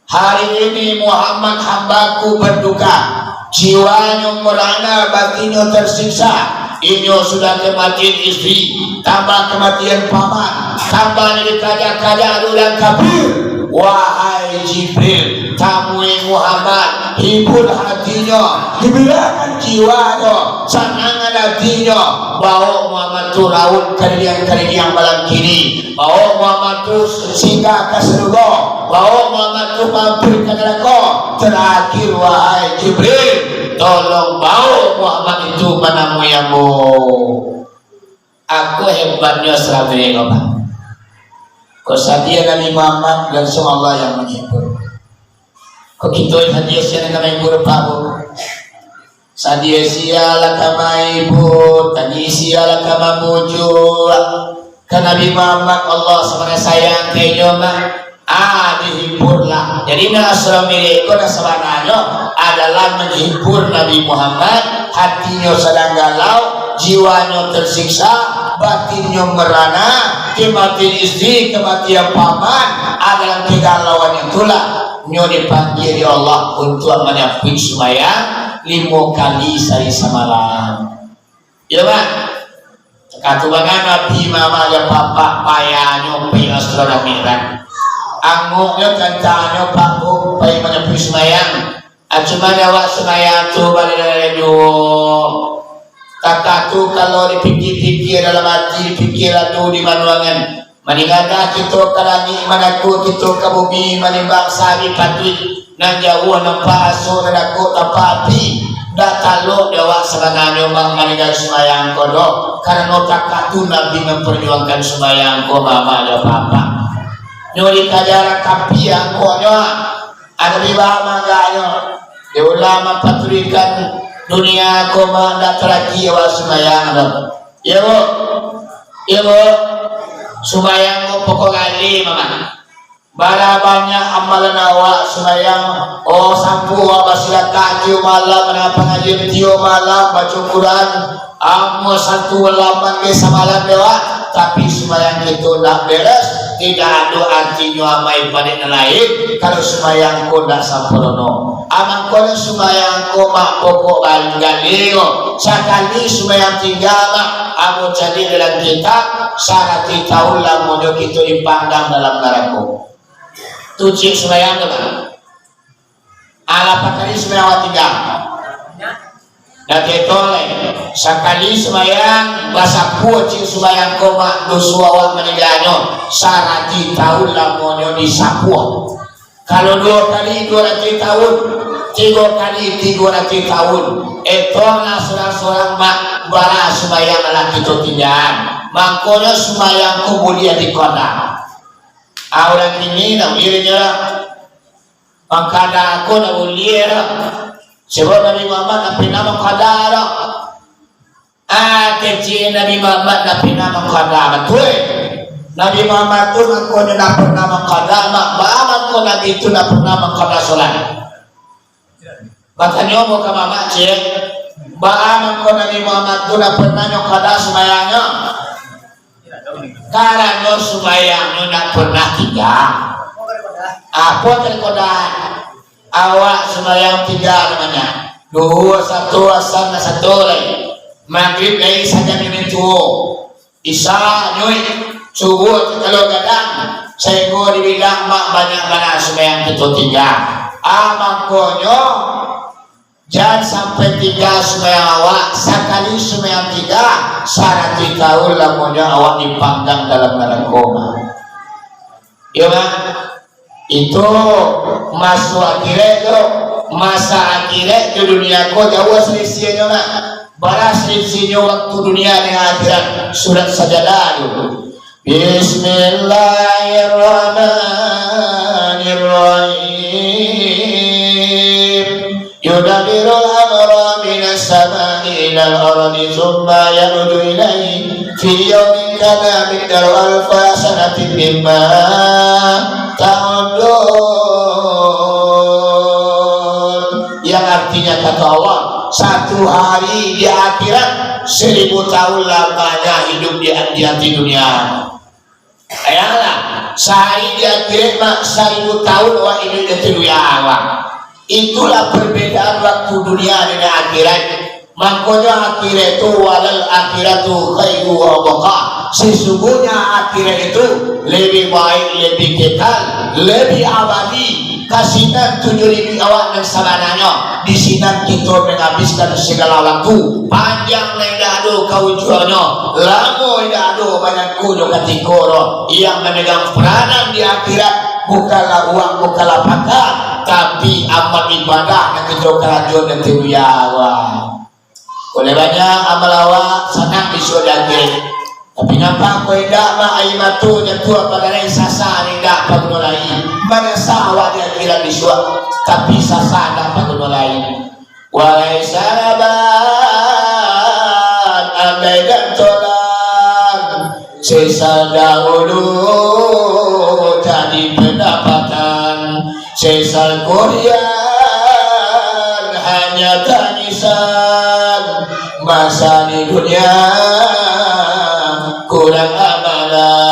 "Hari ini Muhammad hambaku berduka. Jiwanyo merana, batinnyo tersiksa. Inyo sudah kematian istri, tambah kematian paman, tambah dikaja-kaja dek urang kafir. Wahai Jibril, tamui Muhammad, hibur hati Jiwanyo, gembirakan jiwanyo, sanangan atinyo. Baok Muhammad tu rauik ka dinding-dinding malam kini. Baok Muhammad tu singgah ka sarugo. Baok Muhammad tu mampir ka narako. Tarakhir, wahai Jibril, tolong baok Muhammad itu manamui ambo. Ako hebatnyo sahabat ko, Pak. Kok sadia Nabi Muhammad, langsuang Allah yang manghibur. Kok kito sadia sia nan ka manghibur, Pak, Bu? Sadia sia lah ka manghibur, tadi sia lah ka mambujuak. Ka Nabi Muhammad, Allah sabananyo sayang ka inyo, Pak. Ah, dihiburlah. Jadi, nan Asrul Mi'raj ko nan sabananyo adalah manghibur Nabi Muhammad, hatinyo sadang galau, jiwanyo tersiksa, batinnyo merana, kematian istri, kematian paman, ah, dalam kegalauan itulah nyo dipanggil dek Allah untuak manyapuik sumbayang limo kali sahari samalam. Iyo, Pak. Takah tu bana Nabi Muhammad jo Bapak payahnyo pai Asrul Mi'raj. Angoknyo, tantangnyo, Pak, Bu, pai manyapuik sumbayang. Ah, cuma awak sumbayang tu balalai juo. Takah tu kalau dipikia-pikia dalam ati, dipikia lalu di manuangan. Maninggakan kito ka langik, manakua kito ka bumi, manimbang sari patuik, nan jauah nampak aso, nan dakek tampak api. Ndak talok dek awak sabananyo, Bang, maninggakan sumbayang ko doh, karano takah tu Nabi mamparjuangkan sumbayang ko, Bapak jo Bapak. Nyo dikaja kapi angkoknyo, ado di bawah manggaknyo. Dek ulah mampaturuikan dunia ko, Bang, ndak talaki awak sumbayang doh. Iyo, Bu. Iyo, Bu. Sumbayang ko pokok gali, Mamak. Bara banyak amalan awak sumbayang, oh, sampu awak basadakah tiok malam, mandangakan pangajian tiok malam, baco Quran, amuah satu laman ge samalam dek awak, tapi sumbayang kito ndak beres, indak ado artinyo amal ibadat nan lain, kalau sumbayang ko ndak sampurno. Mangkonyo sumbayang ko, Mak, pokok gali ko. Sakali sumbayang tingga, Mak, ambo caliak dalam kitab, saratuih taun lamonyo kito dipanggang dalam narako. Tu ciek sumbayang tu, Mak. Alah, bara kali sumbayang awak tingga? Dah keto lai. Sakali sumbayang, basapuluah ciek sumbayang ko, Mak, doso awak maningganyo, saratuih taun lamonyo disapuluah. Kalau duo kali, duo ratuih taun. Tigo kali, tigo ratuih taun. Etonglah surang-surang, Mak, bara sumbayang lah kito tinggaan. Mangkonyo sumbayang ko buliah dikada. Ah, urang kini ndak buliah dinyo lah. Mangkada ko ndak buliah lah. Sabab Nabi Muhammad ndak pernah mangkada lah. Ah, kecek Nabi Muhammad ndak pernah mangkada, batua. Nabi Muhammad tu mangkonyo ndak pernah mangkada, mak, baa mangko Nabi tu ndak pernah mangkada solat? Batanyo ambo ka Mamak, ciek, baa mangko Nabi Muhammad tu ndak pernah nyo kada sumbayangnyo? Karano sumbayangnyo ndak pernah tingga. Apo tadi kodan? Awak sumbayang tingga namanya. Duhur satu, asar nan satu lai. Magrib lai sajan nyo mintuo. Isya nyo subuah takalua gadang. Sainggo dibilang, Mak, banyak bana sumbayang kito tingga. Ah, mangkonyo, jan sampai tingga sumbayang awak. Sakali sumbayang tingga, saratuih taun lamonyo awak dipanggang dalam narako, Mak. Iyo, Mak? Itu maso akhirat tu, masa akhirat jo dunia ko jauah salisiahnyo, Mak. Bara salisiahnyo waktu dunia dengan akhirat? Surat Sajadah tu. Bismillahirrahmanirrahim. Yudabbirul amra minas sama'i ilal ardi tsumma yaruju ilaihi fi yaumin kana miqdaruhu alfa sanatin mimma ta'uddun. Yang artinya kata Allah, satu hari di akhirat seribu tahun lamanya hidup di, di hati dunia. Bayangkanlah, sahari di akhirat, Mak, saribu tahun awak iduik di dunia awak. Itulah perbedaan waktu dunia dengan akhirat. Mangkonyo akhirat tu, walal akhiratu khairu wa abqa. Sesungguhnya akhirat itu lebih baik, lebih kekal, lebih abadi. Ka sinan tujuan iduik awak nan sabananyo. Di sinan kito mangabihkan sagalo wakatu. Panjang nan indak ado ka ujuangnyo, lamo indak ado manyangkonyo katiko doh. Yang mamegang peranan di akhirat bukanlah uang, bukanlah pangkat, tapi amal ibadah nan kito karajokan di dunia, wah. Oleh banyak amal awak sanang bisuak di akhirat. Tapi nampak ko indak, mak, aia mato jatuah bagalai, sasa indak paguno lai. Manyasa awak di akhirat bisuak, tapi sasa indak paguno lai. Wahai sahabat, andai dan tolan, sesal dahulu jadi pendapatan, sesal kemudian hanya tangisan, masa di dunia kurang amalan.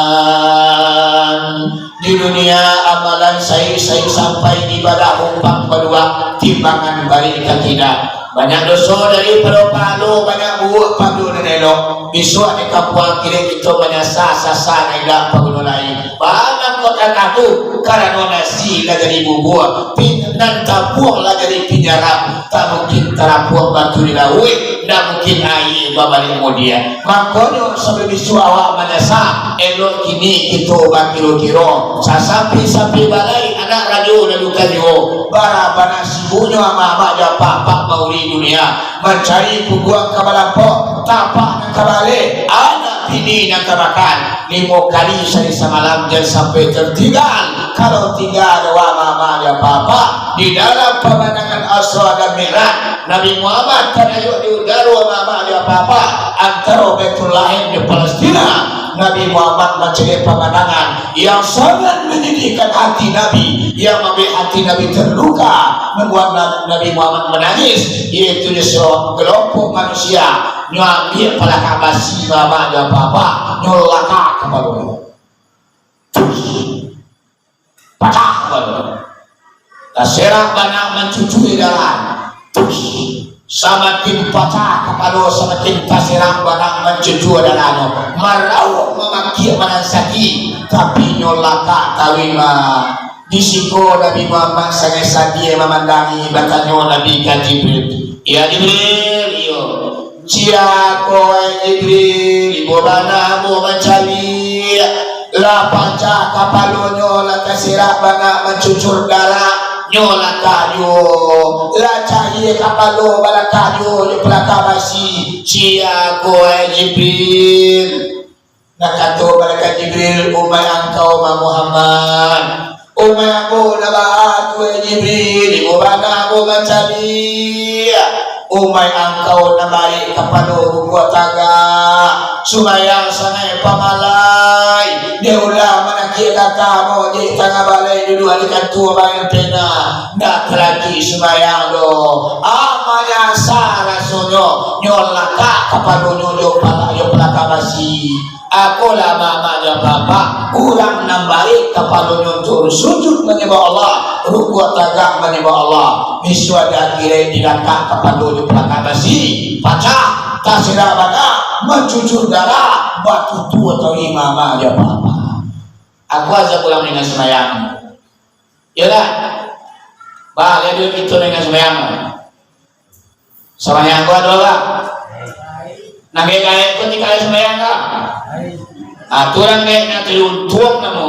Di dunia amalan saik-saik sampai ibadah umpang baluak, timbangan barek ka kida. Banyak doso daripado pahalo, banyak buruak pado nan elok. Bisuak di kampuang kini kito manyasa, sasa nan indak paguno lai. Bana kok takah tu, karano nasi lah jadi bubua, pin-, nan tapuang lah jadi pinyaram, tak mungkin tarapuang batu di lauik, ndak mungkin aia babaliak mudiak. Makonyo, sabalun bisuak awak manyasa, elok kini kito bakiro-kiro. Sasampi-sampi balai anak rajo lalu ka juo. Bara-bana sibuknyo amak-amak jo apak-apak mauri dunia, mancari puguang ka balampok, tapak nan ka baaleh, anak bini nan ka makan. Limo kali sahari samalam, jan sampai tertinggal. Kalau tinggal dek amak-amak jo apak-apak, di dalam pamandangan Isra dan Mi'raj, Nabi Muhammad tadayuak di udaro, amak-amak jo apak-apak, antaro Baitullahaim jo Palestina. Nabi Muhammad mancaliak pamandangan yang sangat manyadihkan hati Nabi, yang mambuek hati Nabi terluka, mambuek Na-, Nabi Muhammad manangih, yaitu sakelompok manusia, nyo ambiak palakak basi, amak-amak jo apak-apak, nyo lakak kapalonyo. Pacah baru. Taserak bana mancucua darah. Samakin pacah kapalo, samakin taserak bana mancucua darahnyo. Marauak mamakiak manansaki, tapi nyo lakak tarima. Di siko Nabi Muhammad sangaik sadiah mamandangi, batanyo Nabi ka Jibril, "Ya Jibril, iyo." "Cia ko, wahai Jibril, ibo bana ambo mancaliak. Lah pacah kapalonyo, lah taserak bana mancucua darah, nyo lakak juo. Lah cayia kapalo, balakak juo jo palakak basi. Cia ko, wahai Jibril?" Nakato malaikat Jibril, "Umaik angkau, Muhammad. Umaik ambo nan baa tu, wahai Jibril, ibo bana ambo mancaliak. Umaik angkau nan barek kapalo rukuak tagak, sumbayang sangaik pamalai, dek ulah manakiak kata mojek tangah balai duduak di kantua baen pena, ndak talaki sumbayang doh. Ah, manyasa rasonyo, nyo lakak kapalonyo jo pala-, jo palakak basi." Akolah amak-amak jo apak-apak, urang nan barek kapalonyo untuak sujud manyambah Allah, rukuak tagak manyambah Allah. Bisuak di akhirat dilakak kapalo jo palakak basi, pacah, taserak bana, mancucua darah, batutua tarima amak jo apak-apak. Ako aja pulang dengan sumbayang. Iyolah. Bah, jadi kito dengan sumbayang. Sumbayang ko ado lah. Nan gaek-gaek ko tingga sumbayang ka? Ah, tu urang gaek nan taluntuang namo.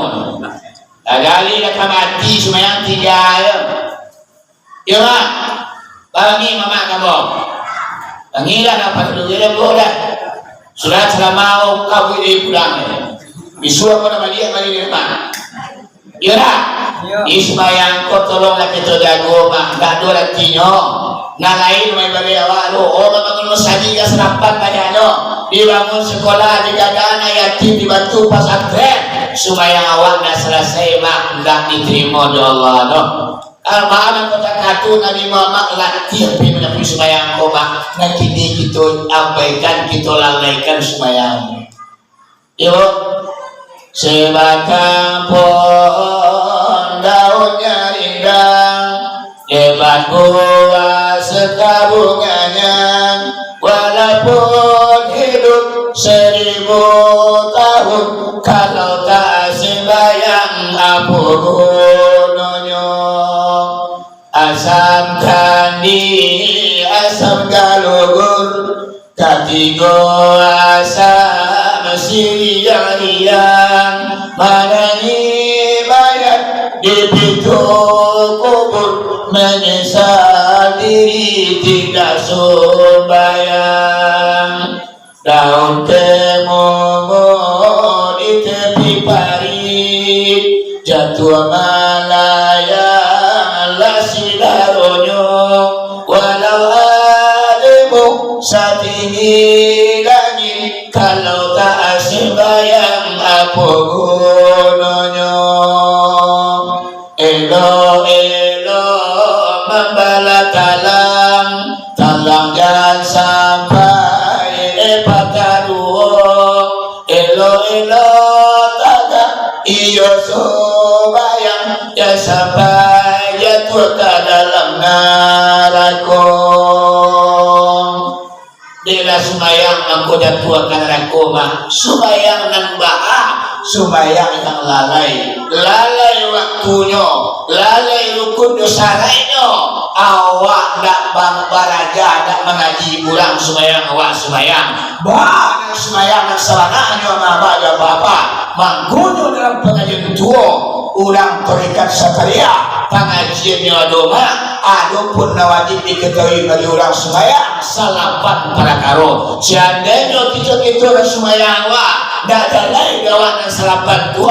Lah gali lah ka mati, sumbayang tingga. Iyo, Mak. Bangi mamak ka ambo. Bangilah, dapat duit ambo dah. Sudah salamo kabuik dari pulang. Bisuak ko nak baliak, baliak dari rumah. Iyo dak? Iyo. Di sumbayang ko tolonglah kito jago, Mak. Dak ado aratinyo. Nan lain main baliak awak tu. Oh, bangun musajik ka sarapan banyaknyo. Dibangun sekolah, digaga anak yatim, dibantu pasantren. Sumbayang awak ndak salasai, Mak. Ndak ditarimo dek Allah tu. Almarhum Kota Katu Nabi Muhammad latih pai manyapu sumbayang ko, Mak. Nan kini kito abaikan, kito lalaikan sumbayang. Yo, sebatang pohon daunnya rindang, lebat buah setabungannya, walaupun hidup seribu tahun, kalau tak sembahyang, apa gunanya? Tigo asa masiriang-riang, manangih mayat di pintu kubur, manyesal diri tidak sumbayang. Daun kemongo di tepi parit, jatuah malayang lah sidaronyo. Walau alimu satinggi langik, kalau tak sembayang, apo gunonyo? Elok-elok mambalah talang, talang jan sampai, eh, patah duo. Elok-elok tagak iyo sumbayang, jan sampai jatuah ka dalam narako. Dek lah sumbayang mangko jatuah ka narako mah. Sumbayang nan baa, sumbayang nan lalai. Lalai waktunyo, lalai rukunnyo, syaraiknyo. Awak ndak bang-, baraja, ndak mangaji, urang sumbayang, awak sumbayang. Baa nan sumbayang nan sabananyo mah, baa jo apa-apa. Mangkonyo dalam pangajian tuo, urang tarekat satria, pangajiannyo ado mah, ado pun nan wajib diketahui bagi urang sumbayang, salapan parakaro. Seandainyo kito-kito nan sumbayang awak, ndak jalai dek awak nan salapan tu,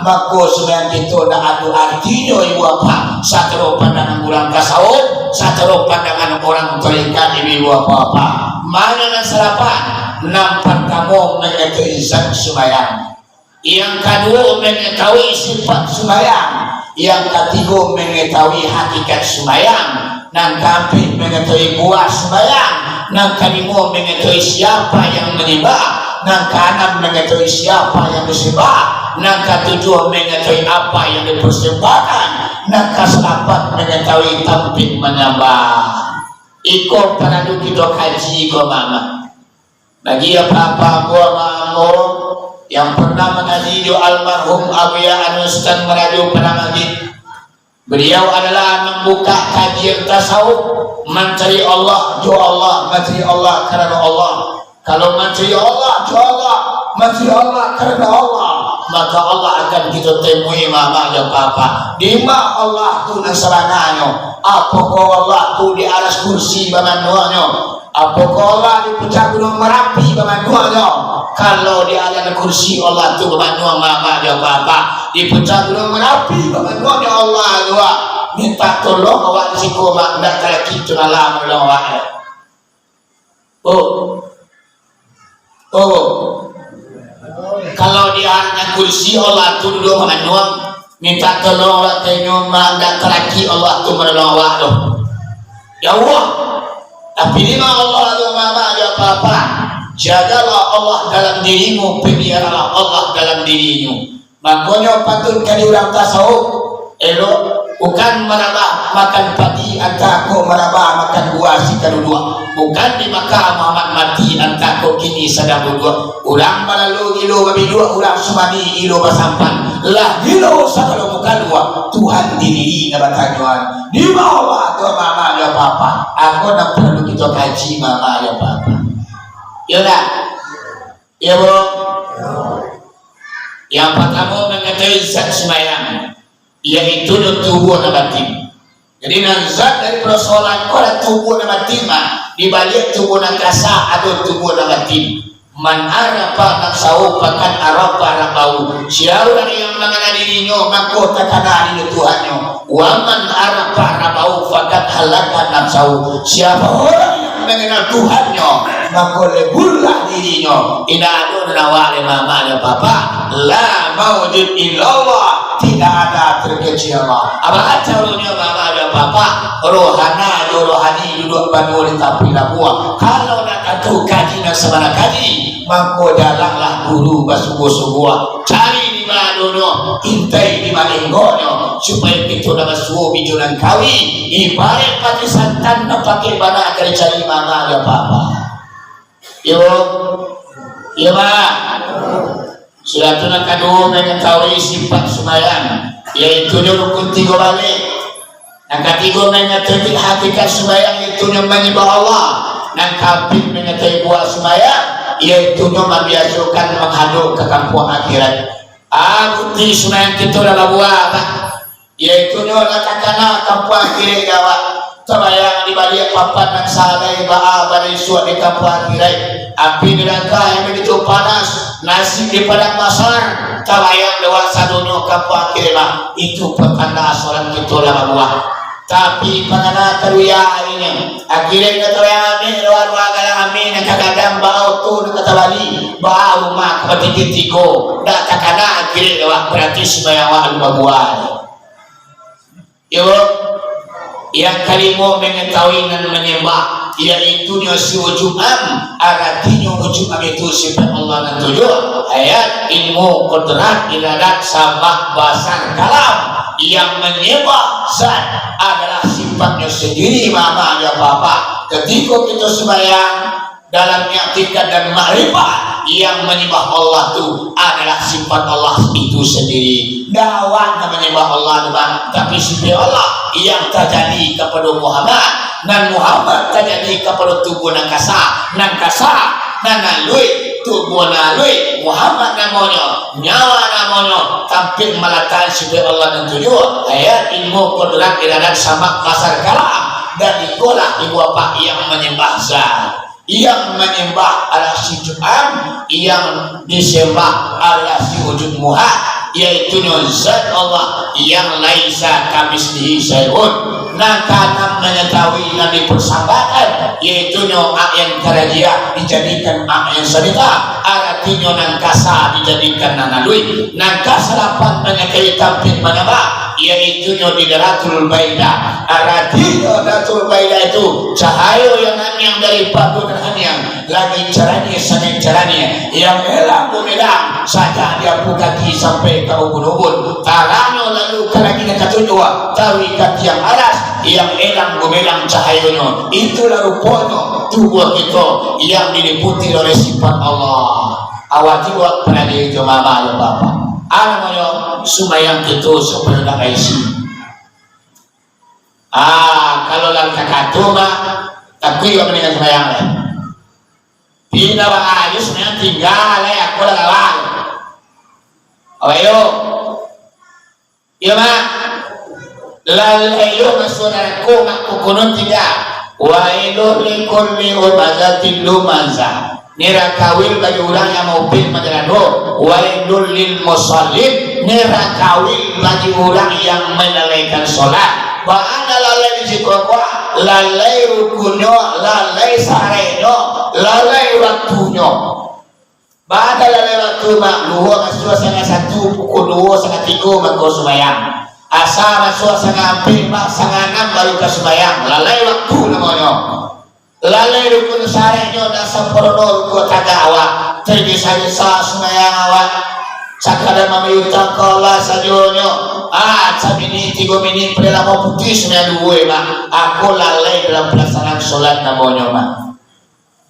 mako sumbayang kito ndak ado artinyo, ibu bapak. Sataro pandangan urang tasawuf, sataro pandangan urang tarekat, ibu bapak-bapak. Mano nan salapan? Nan partamo, mangatohi zat sumbayang. Yang kaduo, mangatahui sifat sumbayang. Yang katigo, mangatahui hakikat sumbayang. Nan kaampek, mangatahui buah sumbayang. Nan kalimo, mangatahui siapa yang manyambah. Nan kaanam, mangatahui siapa yang disambah. Nan katujuah, mangatahui apa yang dipersembahkan. Nan kasalapan, mangatahui tampek manyambah. Iko paralu kito kaji ko, mama. Bagi apa-apa ambo, ambo yang pernah mangaji jo almarhum Abuya Anustan Marajo Padang Agik. Beliau adalah mambuka kajian tasawuf, mancari Allah, jo Allah, mancari Allah, karano Allah. Kalau mancari Allah, jo Allah, mancari Allah, karano Allah, maka Allah akan kito temui, mama jo papa. Dima Allah tu nan sabananyo? Apokoh Allah tu di aras kursi bamanduangnyo? Apokoh Allah di puncak Gunuang Marapi bamanduangnyo? Kalau di alam kursi Allah tu bamanduang, mama jo papa, di puncak Gunuang Marapi bamanduangnyo Allah tu, ah. Minta tolong awak di siko, mak, ndak talaki tu nalah manolong awak. Oh. Oh. Kalau di alam kursi Allah tu duduak bamanduang, minta tolong awak tanyo, mak, ndak talaki Allah tu manolong awak tu. Ya Allah. Tapi dima Allah tu, mama jo papa? Jagalah Allah dalam dirimu, peliaralah Allah dalam dirimu. Makonyo patuik ka di urang tasawuf, elok, bukan marabah makan padi, antah ko marabah makan buah si kaduduak. Bukan di Makkah Muhammad mati, antah ko kini sadang duduak. Urang balalu gilo babiduak, urang sumadi gilo basampan. Lah gilo sagalo muka dua, Tuhan diri nan batanyoan. Dima Allah tu, mama jo papa? Ako nan paralu kito kaji, mama jo papa. Iyo ndak? Iyo, bro. Yang partamo, mangatohi zat sumbayang, yaitu nyo tubuah nan batin. Jadi, nan zat dari persoalan ko adalah tubuah nan batin, mah. Di baliak tubuah nan kasa, ado tubuah nan batin. "Man arafa nafsahu faqad arafa rabbahu." Sia urang yang mangana dirinyo, mako takana dek Tuhannyo. "Wa man arafa rabbahu faqad halaka nafsahu." Siapa orang yang mengenal Tuhannyo, mako leburlah dirinyo. Indak ado nan awak lai, mama jo papa. La maujud illallah, tidak ada terkecuali Allah. Apo caranya, mama jo papa? Rohana jo rohani duduak baduo di tapi labuah. Kalau nak tantu kaji nan sabana kaji, mako jalanlah guru basungguah-sungguah. Cari di ma adonyo, intai di ma linggonyo, supayo kito nan basuo bijo nan kawi, ibaraik pati santan nan pakai bana ka dicari, mama jo papa. Iyo, iyo, ma. Sudah tu, nan kaduo, mangatahui sifat sumbayang, yaitu nyo rukun tigo baleh. Nan katigo, mangatahui hakikat sumbayang, yaitu nyo manyambah Allah. Nan kaampek mangecek buah sumbayang, yaitunyo mambiasokan manghadok ka kampuang akhirat. Ah, bukti sumbayang kito lah babuah, bah. Yaitunyo lah takana kampuang akhirat awak. Tabayang di baliak papan nan salai baa bana isuak di kampuang akhirat. Api narako nan bagitu panas, nasi di padang mahsyar. Tabayang dek awak sadonyo kampuang akhirat, bah. Itu patanda solat kito lah babuah. Tapi, pangana kaduo inyo, akhiran kato yang ameh, dua-dua galang ameh, nan kagadang baa oto, nan katabali baa rumah, ka batiki tigo, ndak takana akhiran awak, barati sumbayang awak alun babuah. Yo, yang kalimo, mangatahui nan manyambah, yaitunyo si ujub am, aratinyo ujub am itu sifat Allah nan tujuah, ayat, ilmu, kudrat, iradat, samak, basar, kalam. Yang manyambah zat adalah sifatnyo sandiri, mama, jo apa-apa. Katiko kito sumbayang, dalam iktikad dan makrifat, yang manyambah Allah tu adalah sifat Allah itu sandiri. Ndak awak nan manyambah Allah tu, bang, tapi sifat Allah yang tajadi kapado Muhammad, nan Muhammad tajadi kapado tubuah nan kasa, nan kasa nan aluih, tubuah nan aluih, Muhammad namonyo, nyawa namonyo, tampek malatakan sifat Allah nan tujuah, ayat, ilmu, kudrat, iradat, samak, basar, kalam, dan ikolah ibu bapak yang manyambah zat. Yang manyambah adalah si ujub am, yang disambah adalah si ujub muhak, yaitunyo zat Allah yang laisa kamitslihi syai'un. Nan kaanam mangatahui nan dipersambahkan, yaitunyo ak yang karajiah dijadikan ak yang sabita, aratinyo nan kasa dijadikan nan aluih, nan kasalapan mangecek tampek manyambah, yaitunyo di Daratul Baida. Aratinyo Daratul Baida itu cahayo yang aniang dari padu nan aniang, lagi caraniah sangaik caraniah, yang elang gumilang sajak di ampu kaki sampai ka ubun-ubun, tarangnyo lalu ka langik nan katujuah, taruih ka tiang aras, yang elang gumilang cahayonyo. Itulah ruponyo tubuah kito yang diliputi oleh sifat Allah. Awak jiwa panagih jo mama jo bapa. Namonyo sumbayang kito supayo indak baisi. Ah, kalau lah takato mah, takuik awak maningga sumbayang lai. Pindah bangayus mah tingga lai, aku lah kawan. Awak yo. Iyo mah. Lalai yo masuak narako mah kukuno tingga. Wailul likulli humazatil lumazah. Nirako awil bagi urang yang maupik majalando, wailul lil musallin, nirako awil bagi urang yang malalaikan solat. Baa nan lalai di situ, lalai rukunnyo, lalai saraiknyo, lalai waktunyo. Baa nan lalai waktu, mak, luhua masuak satangah satu, pukua duo, satangah tigo mako sumbayang. Asa masuak satangah ampek, mak, satangah anam baru ka sumbayang, lalai waktu namonyo. Lalai rukun saraiknyo, dak samparono rukun tagak awak, tagesa-gesa sumbayang awak, sakadar mambayia utang ka Allah sajonyo. Ah, saminik, tigo minik, paling lamo putuih sumbayang duo, mak. Ako lalai dalam palaksanaan solat namonyo, mak.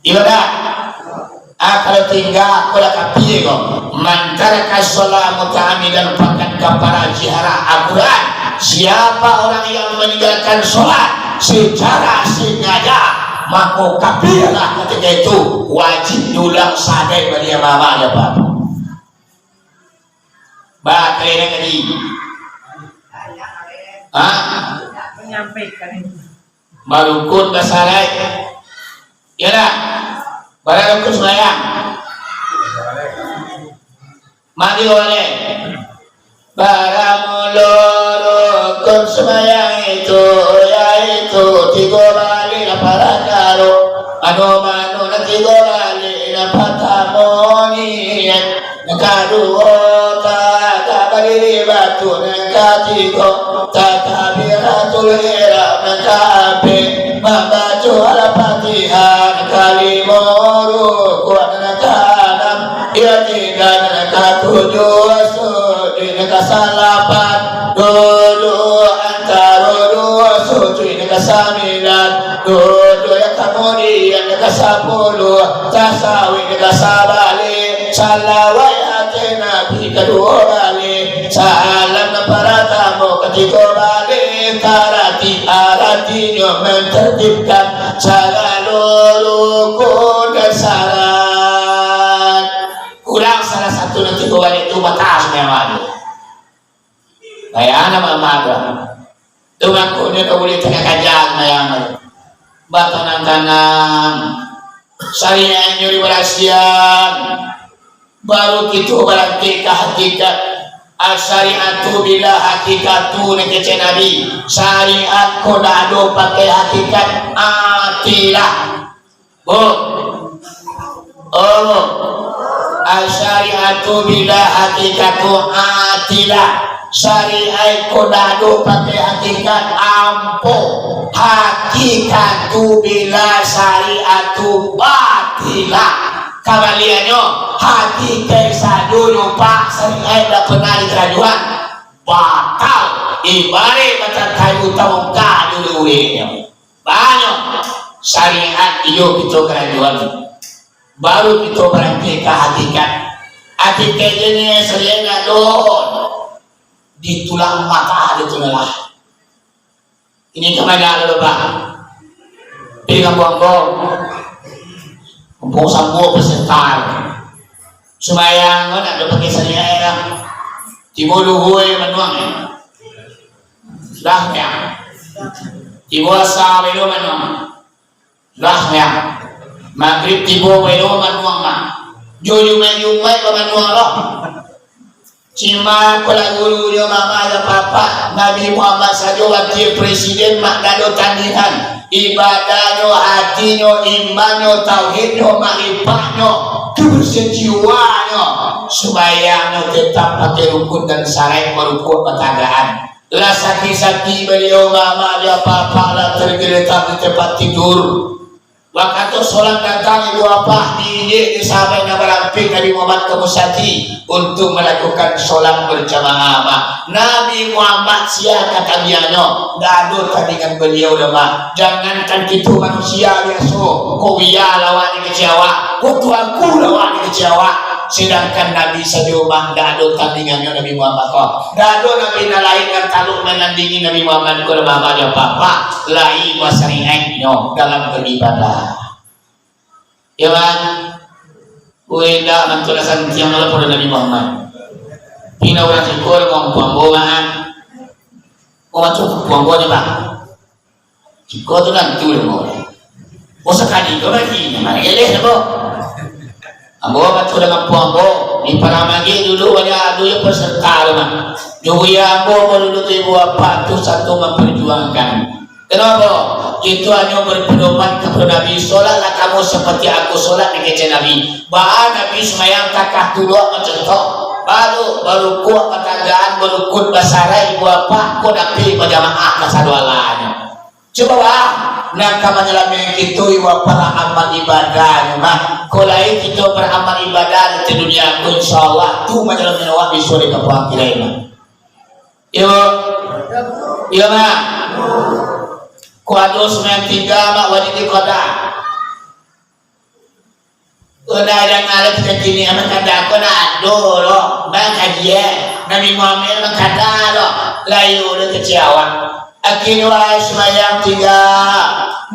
Iyo dak? Ah, kalau tingga, ako lah kapie ko. Man taraka shalah muta'ammidan faqad kafara, jaleh Al-Quran. Siapa orang yang meninggalkan sholat secara sengaja, mako kapie lah ketika itu, wajib diulang sadai baliak mama, ya, Pak. Ba, kalian yang tadi. Hah? Barukun basaraik. Iyo dak? Bara rukun sumbayang? Mandi boleh. Baramulo rukun sumbayang itu, yaitu tigo baliak nan parakaro. Mano-mano nan tigo baliak? Nan partamo niat. Nan kaduo, ta-, ta-, badiri batua. Nan katigo, takbiratul ihram. Nan kaampek, mambaco Al-Fatihah. Nan kalimo, rukuk. Nan kaanam, i'tidal. Nan katujuah, sujud. Nan kasalapan, duduak antaro duo sujud. Nan kasambilan, duduak yang kamudian. Nan kasapuluah, tasawik. Nan kasabaleh, salawat ateh Nabi kaduo baliak. Salam nan paratamo katigo baliak, tartib aratinyo mantartibkan sagalo Kaya anak mama tu. Tu mangkonyo tak buliah tangah kaja sumbayang tu. Batanang-tanang. Syariatnyo dibarasiahan. Baru kito barangkek ka hakikat. Asyariatu bila hakikatu, nan kecek Nabi. Syariat ko dak ado pakai hakikat, atilah. Bu. Oh. Asyariatu bila hakikatu, atilah. Syariat ko dak ado pakai hakikat, ampo. Hakikatu bila syariatu, batilah. Kabaliaknyo, hakikaik sadonyo, Pak, syariat dak pernah dikarajoan. Batal. Ibaraik macam kayu tabongka dulu urehnyo. Banyak syariat iyo kito karajoan. Baru kito barangkek ka hakikat. Hakikat ini syariat ado di tulang mata, di tulang lah. Ini kemana lalu, Pak? Di kampung-kampung. Kampung Sambo peserta. Sumbayang ko nak pakai syariat dah. Tibo luhur manuang. Dah ya. Tibo asa belo manuang. Dah ya. Magrib tibo belo manuang mah. Jo Jumaik-Jumaik bamanuang lah. Cima ko lah gurunyo mama jo papa, Nabi Muhammad sajo wakil presiden, mak dak ado tandingan. Ibadahnyo, hatinyo, imannyo, tauhidnyo, makrifatnyo, kabarsiahan jiwanyo, sumbayangnyo tetap pakai rukun dan syaraik, barukuak batanggaan. Lah sakik-sakik baliau, mama jo papa lah tergeletak di tempat tidur. Wakato solat datang, ibu apak, diinjek dek sahabat nan barampek Nabi Muhammad ka musajik untuak malakukan solat berjamaah, mah. Nabi Muhammad sia ka tabiangnyo, ndak ado tandingan baliau doh, mah. Jangankan kito manusia biaso, ko bia lah awak dikecek awak, ko tuanku lah awak dikecek awak. Sedangkan Nabi sajo, mah, ndak ado tandingannyo Nabi Muhammad ko. Ndak ado Nabi nan lain nan taluak manandingi Nabi Muhammad ko, mah, jo papa. Lai basaringan nyo dalam baribadah. Iyo, mah. Weh, indak, mantulah santiang lah pado Nabi Muhammad. Pina urang siko ngomong ambo, mah. Oh, macam ambo ni, mah. Siko tu nantu deh, mah. Oh, sakali ko lagi, mah, eleh, mah. Ambo batua dengan ambo, di Padang Magek dulu banyak ado jo peserta tu, mah. Nyo buya ambo, ambo dulu tu ibu apak tu satu memperjuangkan. Kenapa? Itu hanyo berpedoman kepada Nabi, "Solatlah kamu seperti aku solat," dikecek Nabi. Baa Nabi sumbayang takah tuduak macam tu. Baru, barukuak batanggaan, barukun basaraik, ibu apak, ko dapek bajamaah kasadoalahnyo. Cubo, bah, nan ka manyalamaik kito, ibu apak, lah amal ibadahnyo, mah. Ko lai kito baramal ibadah di dunia ko, insya Allah, tu manyalamaik awak bisuak di kampuang akhirat, mah. Iyo. Iyo, mah. Ko ado sumbayang tingga, mah, wajib di qada. Ko ndak ado ngalah kito kini, amak kada ko ndak ado doh. Bang kaji, eh. Nabi Muhammad amak kada doh. Layu doh kecek awak. Akhirnyo, wahai sumbayang tingga,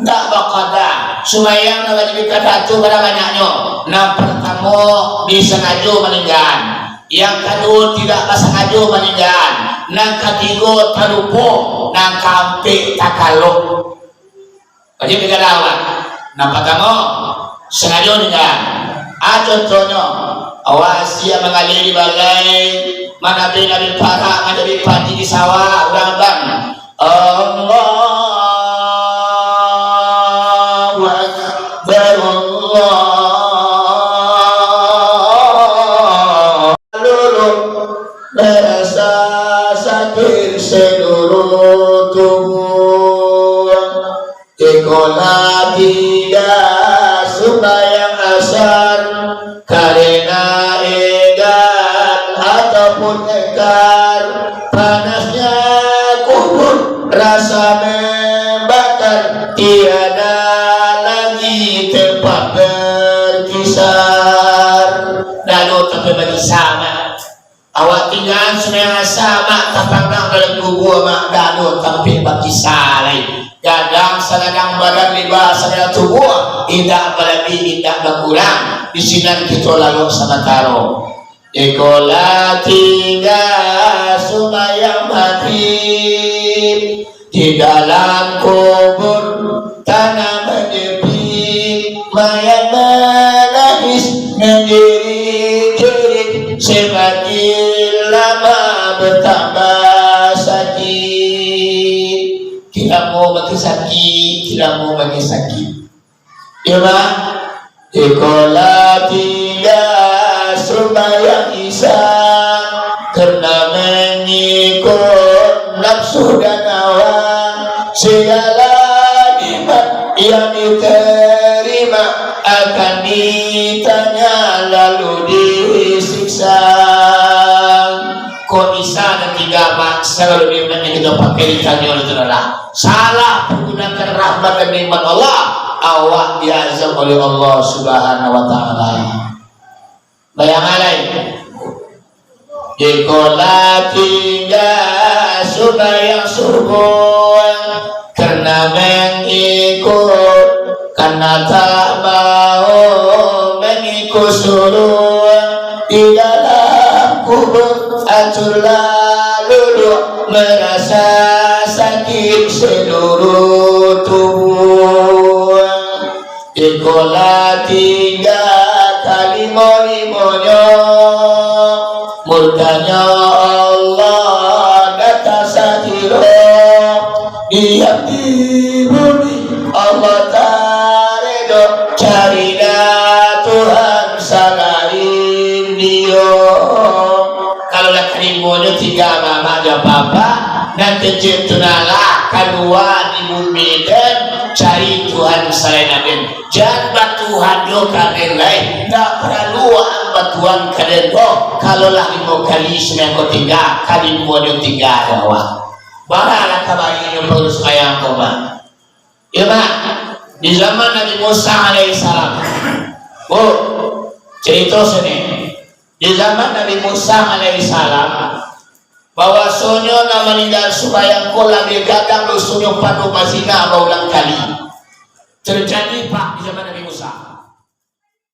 ndak baqada. Sumbayang nan wajib qada tu bara banyaknyo. Nan partamo, disangajo maninggaan. Yang kaduo, tidak basangajo maninggaan. Nan katigo, talupo. Nan kaampek, takalok. Wajib digadang, Pak. Nan partamo, sangajo ninggaan. Ah, contohnyo, awak siap manggaleh di balai, manabih-nabih parak, manjadi padi di sawah, urang bang. Allahu Akbar, Allah. Lulu, marasa sakik saluruh tubuah. Ikolah tidak sumbayang asar, karena edan ataupun ekar, panasnya kubur rasa membakar, tiada lagi tempat berkisar. Lalu tapi bagi sama. Awak tinggaan sumbayang asa, mak, tapanggang dalam kubua, mak, dak ado tampek bakisa lai. Gadang sagadang badan, lebar sagadang tubuah, indak balabih, indak bakurang. Di sinan kito lalok samantaro. Iko lah tingga sumbayang maghrib, di dalam kubur tanah manyepi, mayat manangis manjerit-jerit, semakin lama bertambah sakit. Kilamo makin sakit, kilamo makin sakit. Iyo, Bang? Iko lah tingga sumbayang Isya, karena mangikut nafsu dan hawa, segala nikmat yang diterima akan ditanya lalu disiksa. Kok Isya nan tingga, Mak, sagalo nikmat nan kito pakai ditanyo itu adalah salah menggunakan rahmat dan nikmat Allah, awak diazab oleh Allah Subhanahu wa Ta'ala. Bayangkan lai. Iko lah tingga sumbayang subuh, karena mangikut, karena tak mau mangikut suruh, di dalam kubur hancurlah luluh, merasa sakit seluruh tubuh. Iko lah tingga kalimo-limonyo, murkanyo Allah datang sakiro, diam di bumi Allah taredo, carilah Tuhan salain Dio. Kalau lah kalimonyo tingga mamak jo papa, nan kecek tu nalah kalua di bumi den, cari Tuhan salain aden. Jan batuhan jo ka den lai, ndak paralu ang batuhan ka den doh. Kalau lah limo kali sumbayang ko tingga, kalimonyo tingga jo awak. Baralah ka bainyo baru sumbayang ko, Mak. Iyo, Mak. Di zaman Nabi Musa alaihissalam. Bu, carito sini. Di zaman Nabi Musa alaihissalam, bahwasonyo nan maningga sumbayang ko labiah gadang dosonyo pado bazina baulang kali. Terjadi, Pak, di zaman Nabi Musa.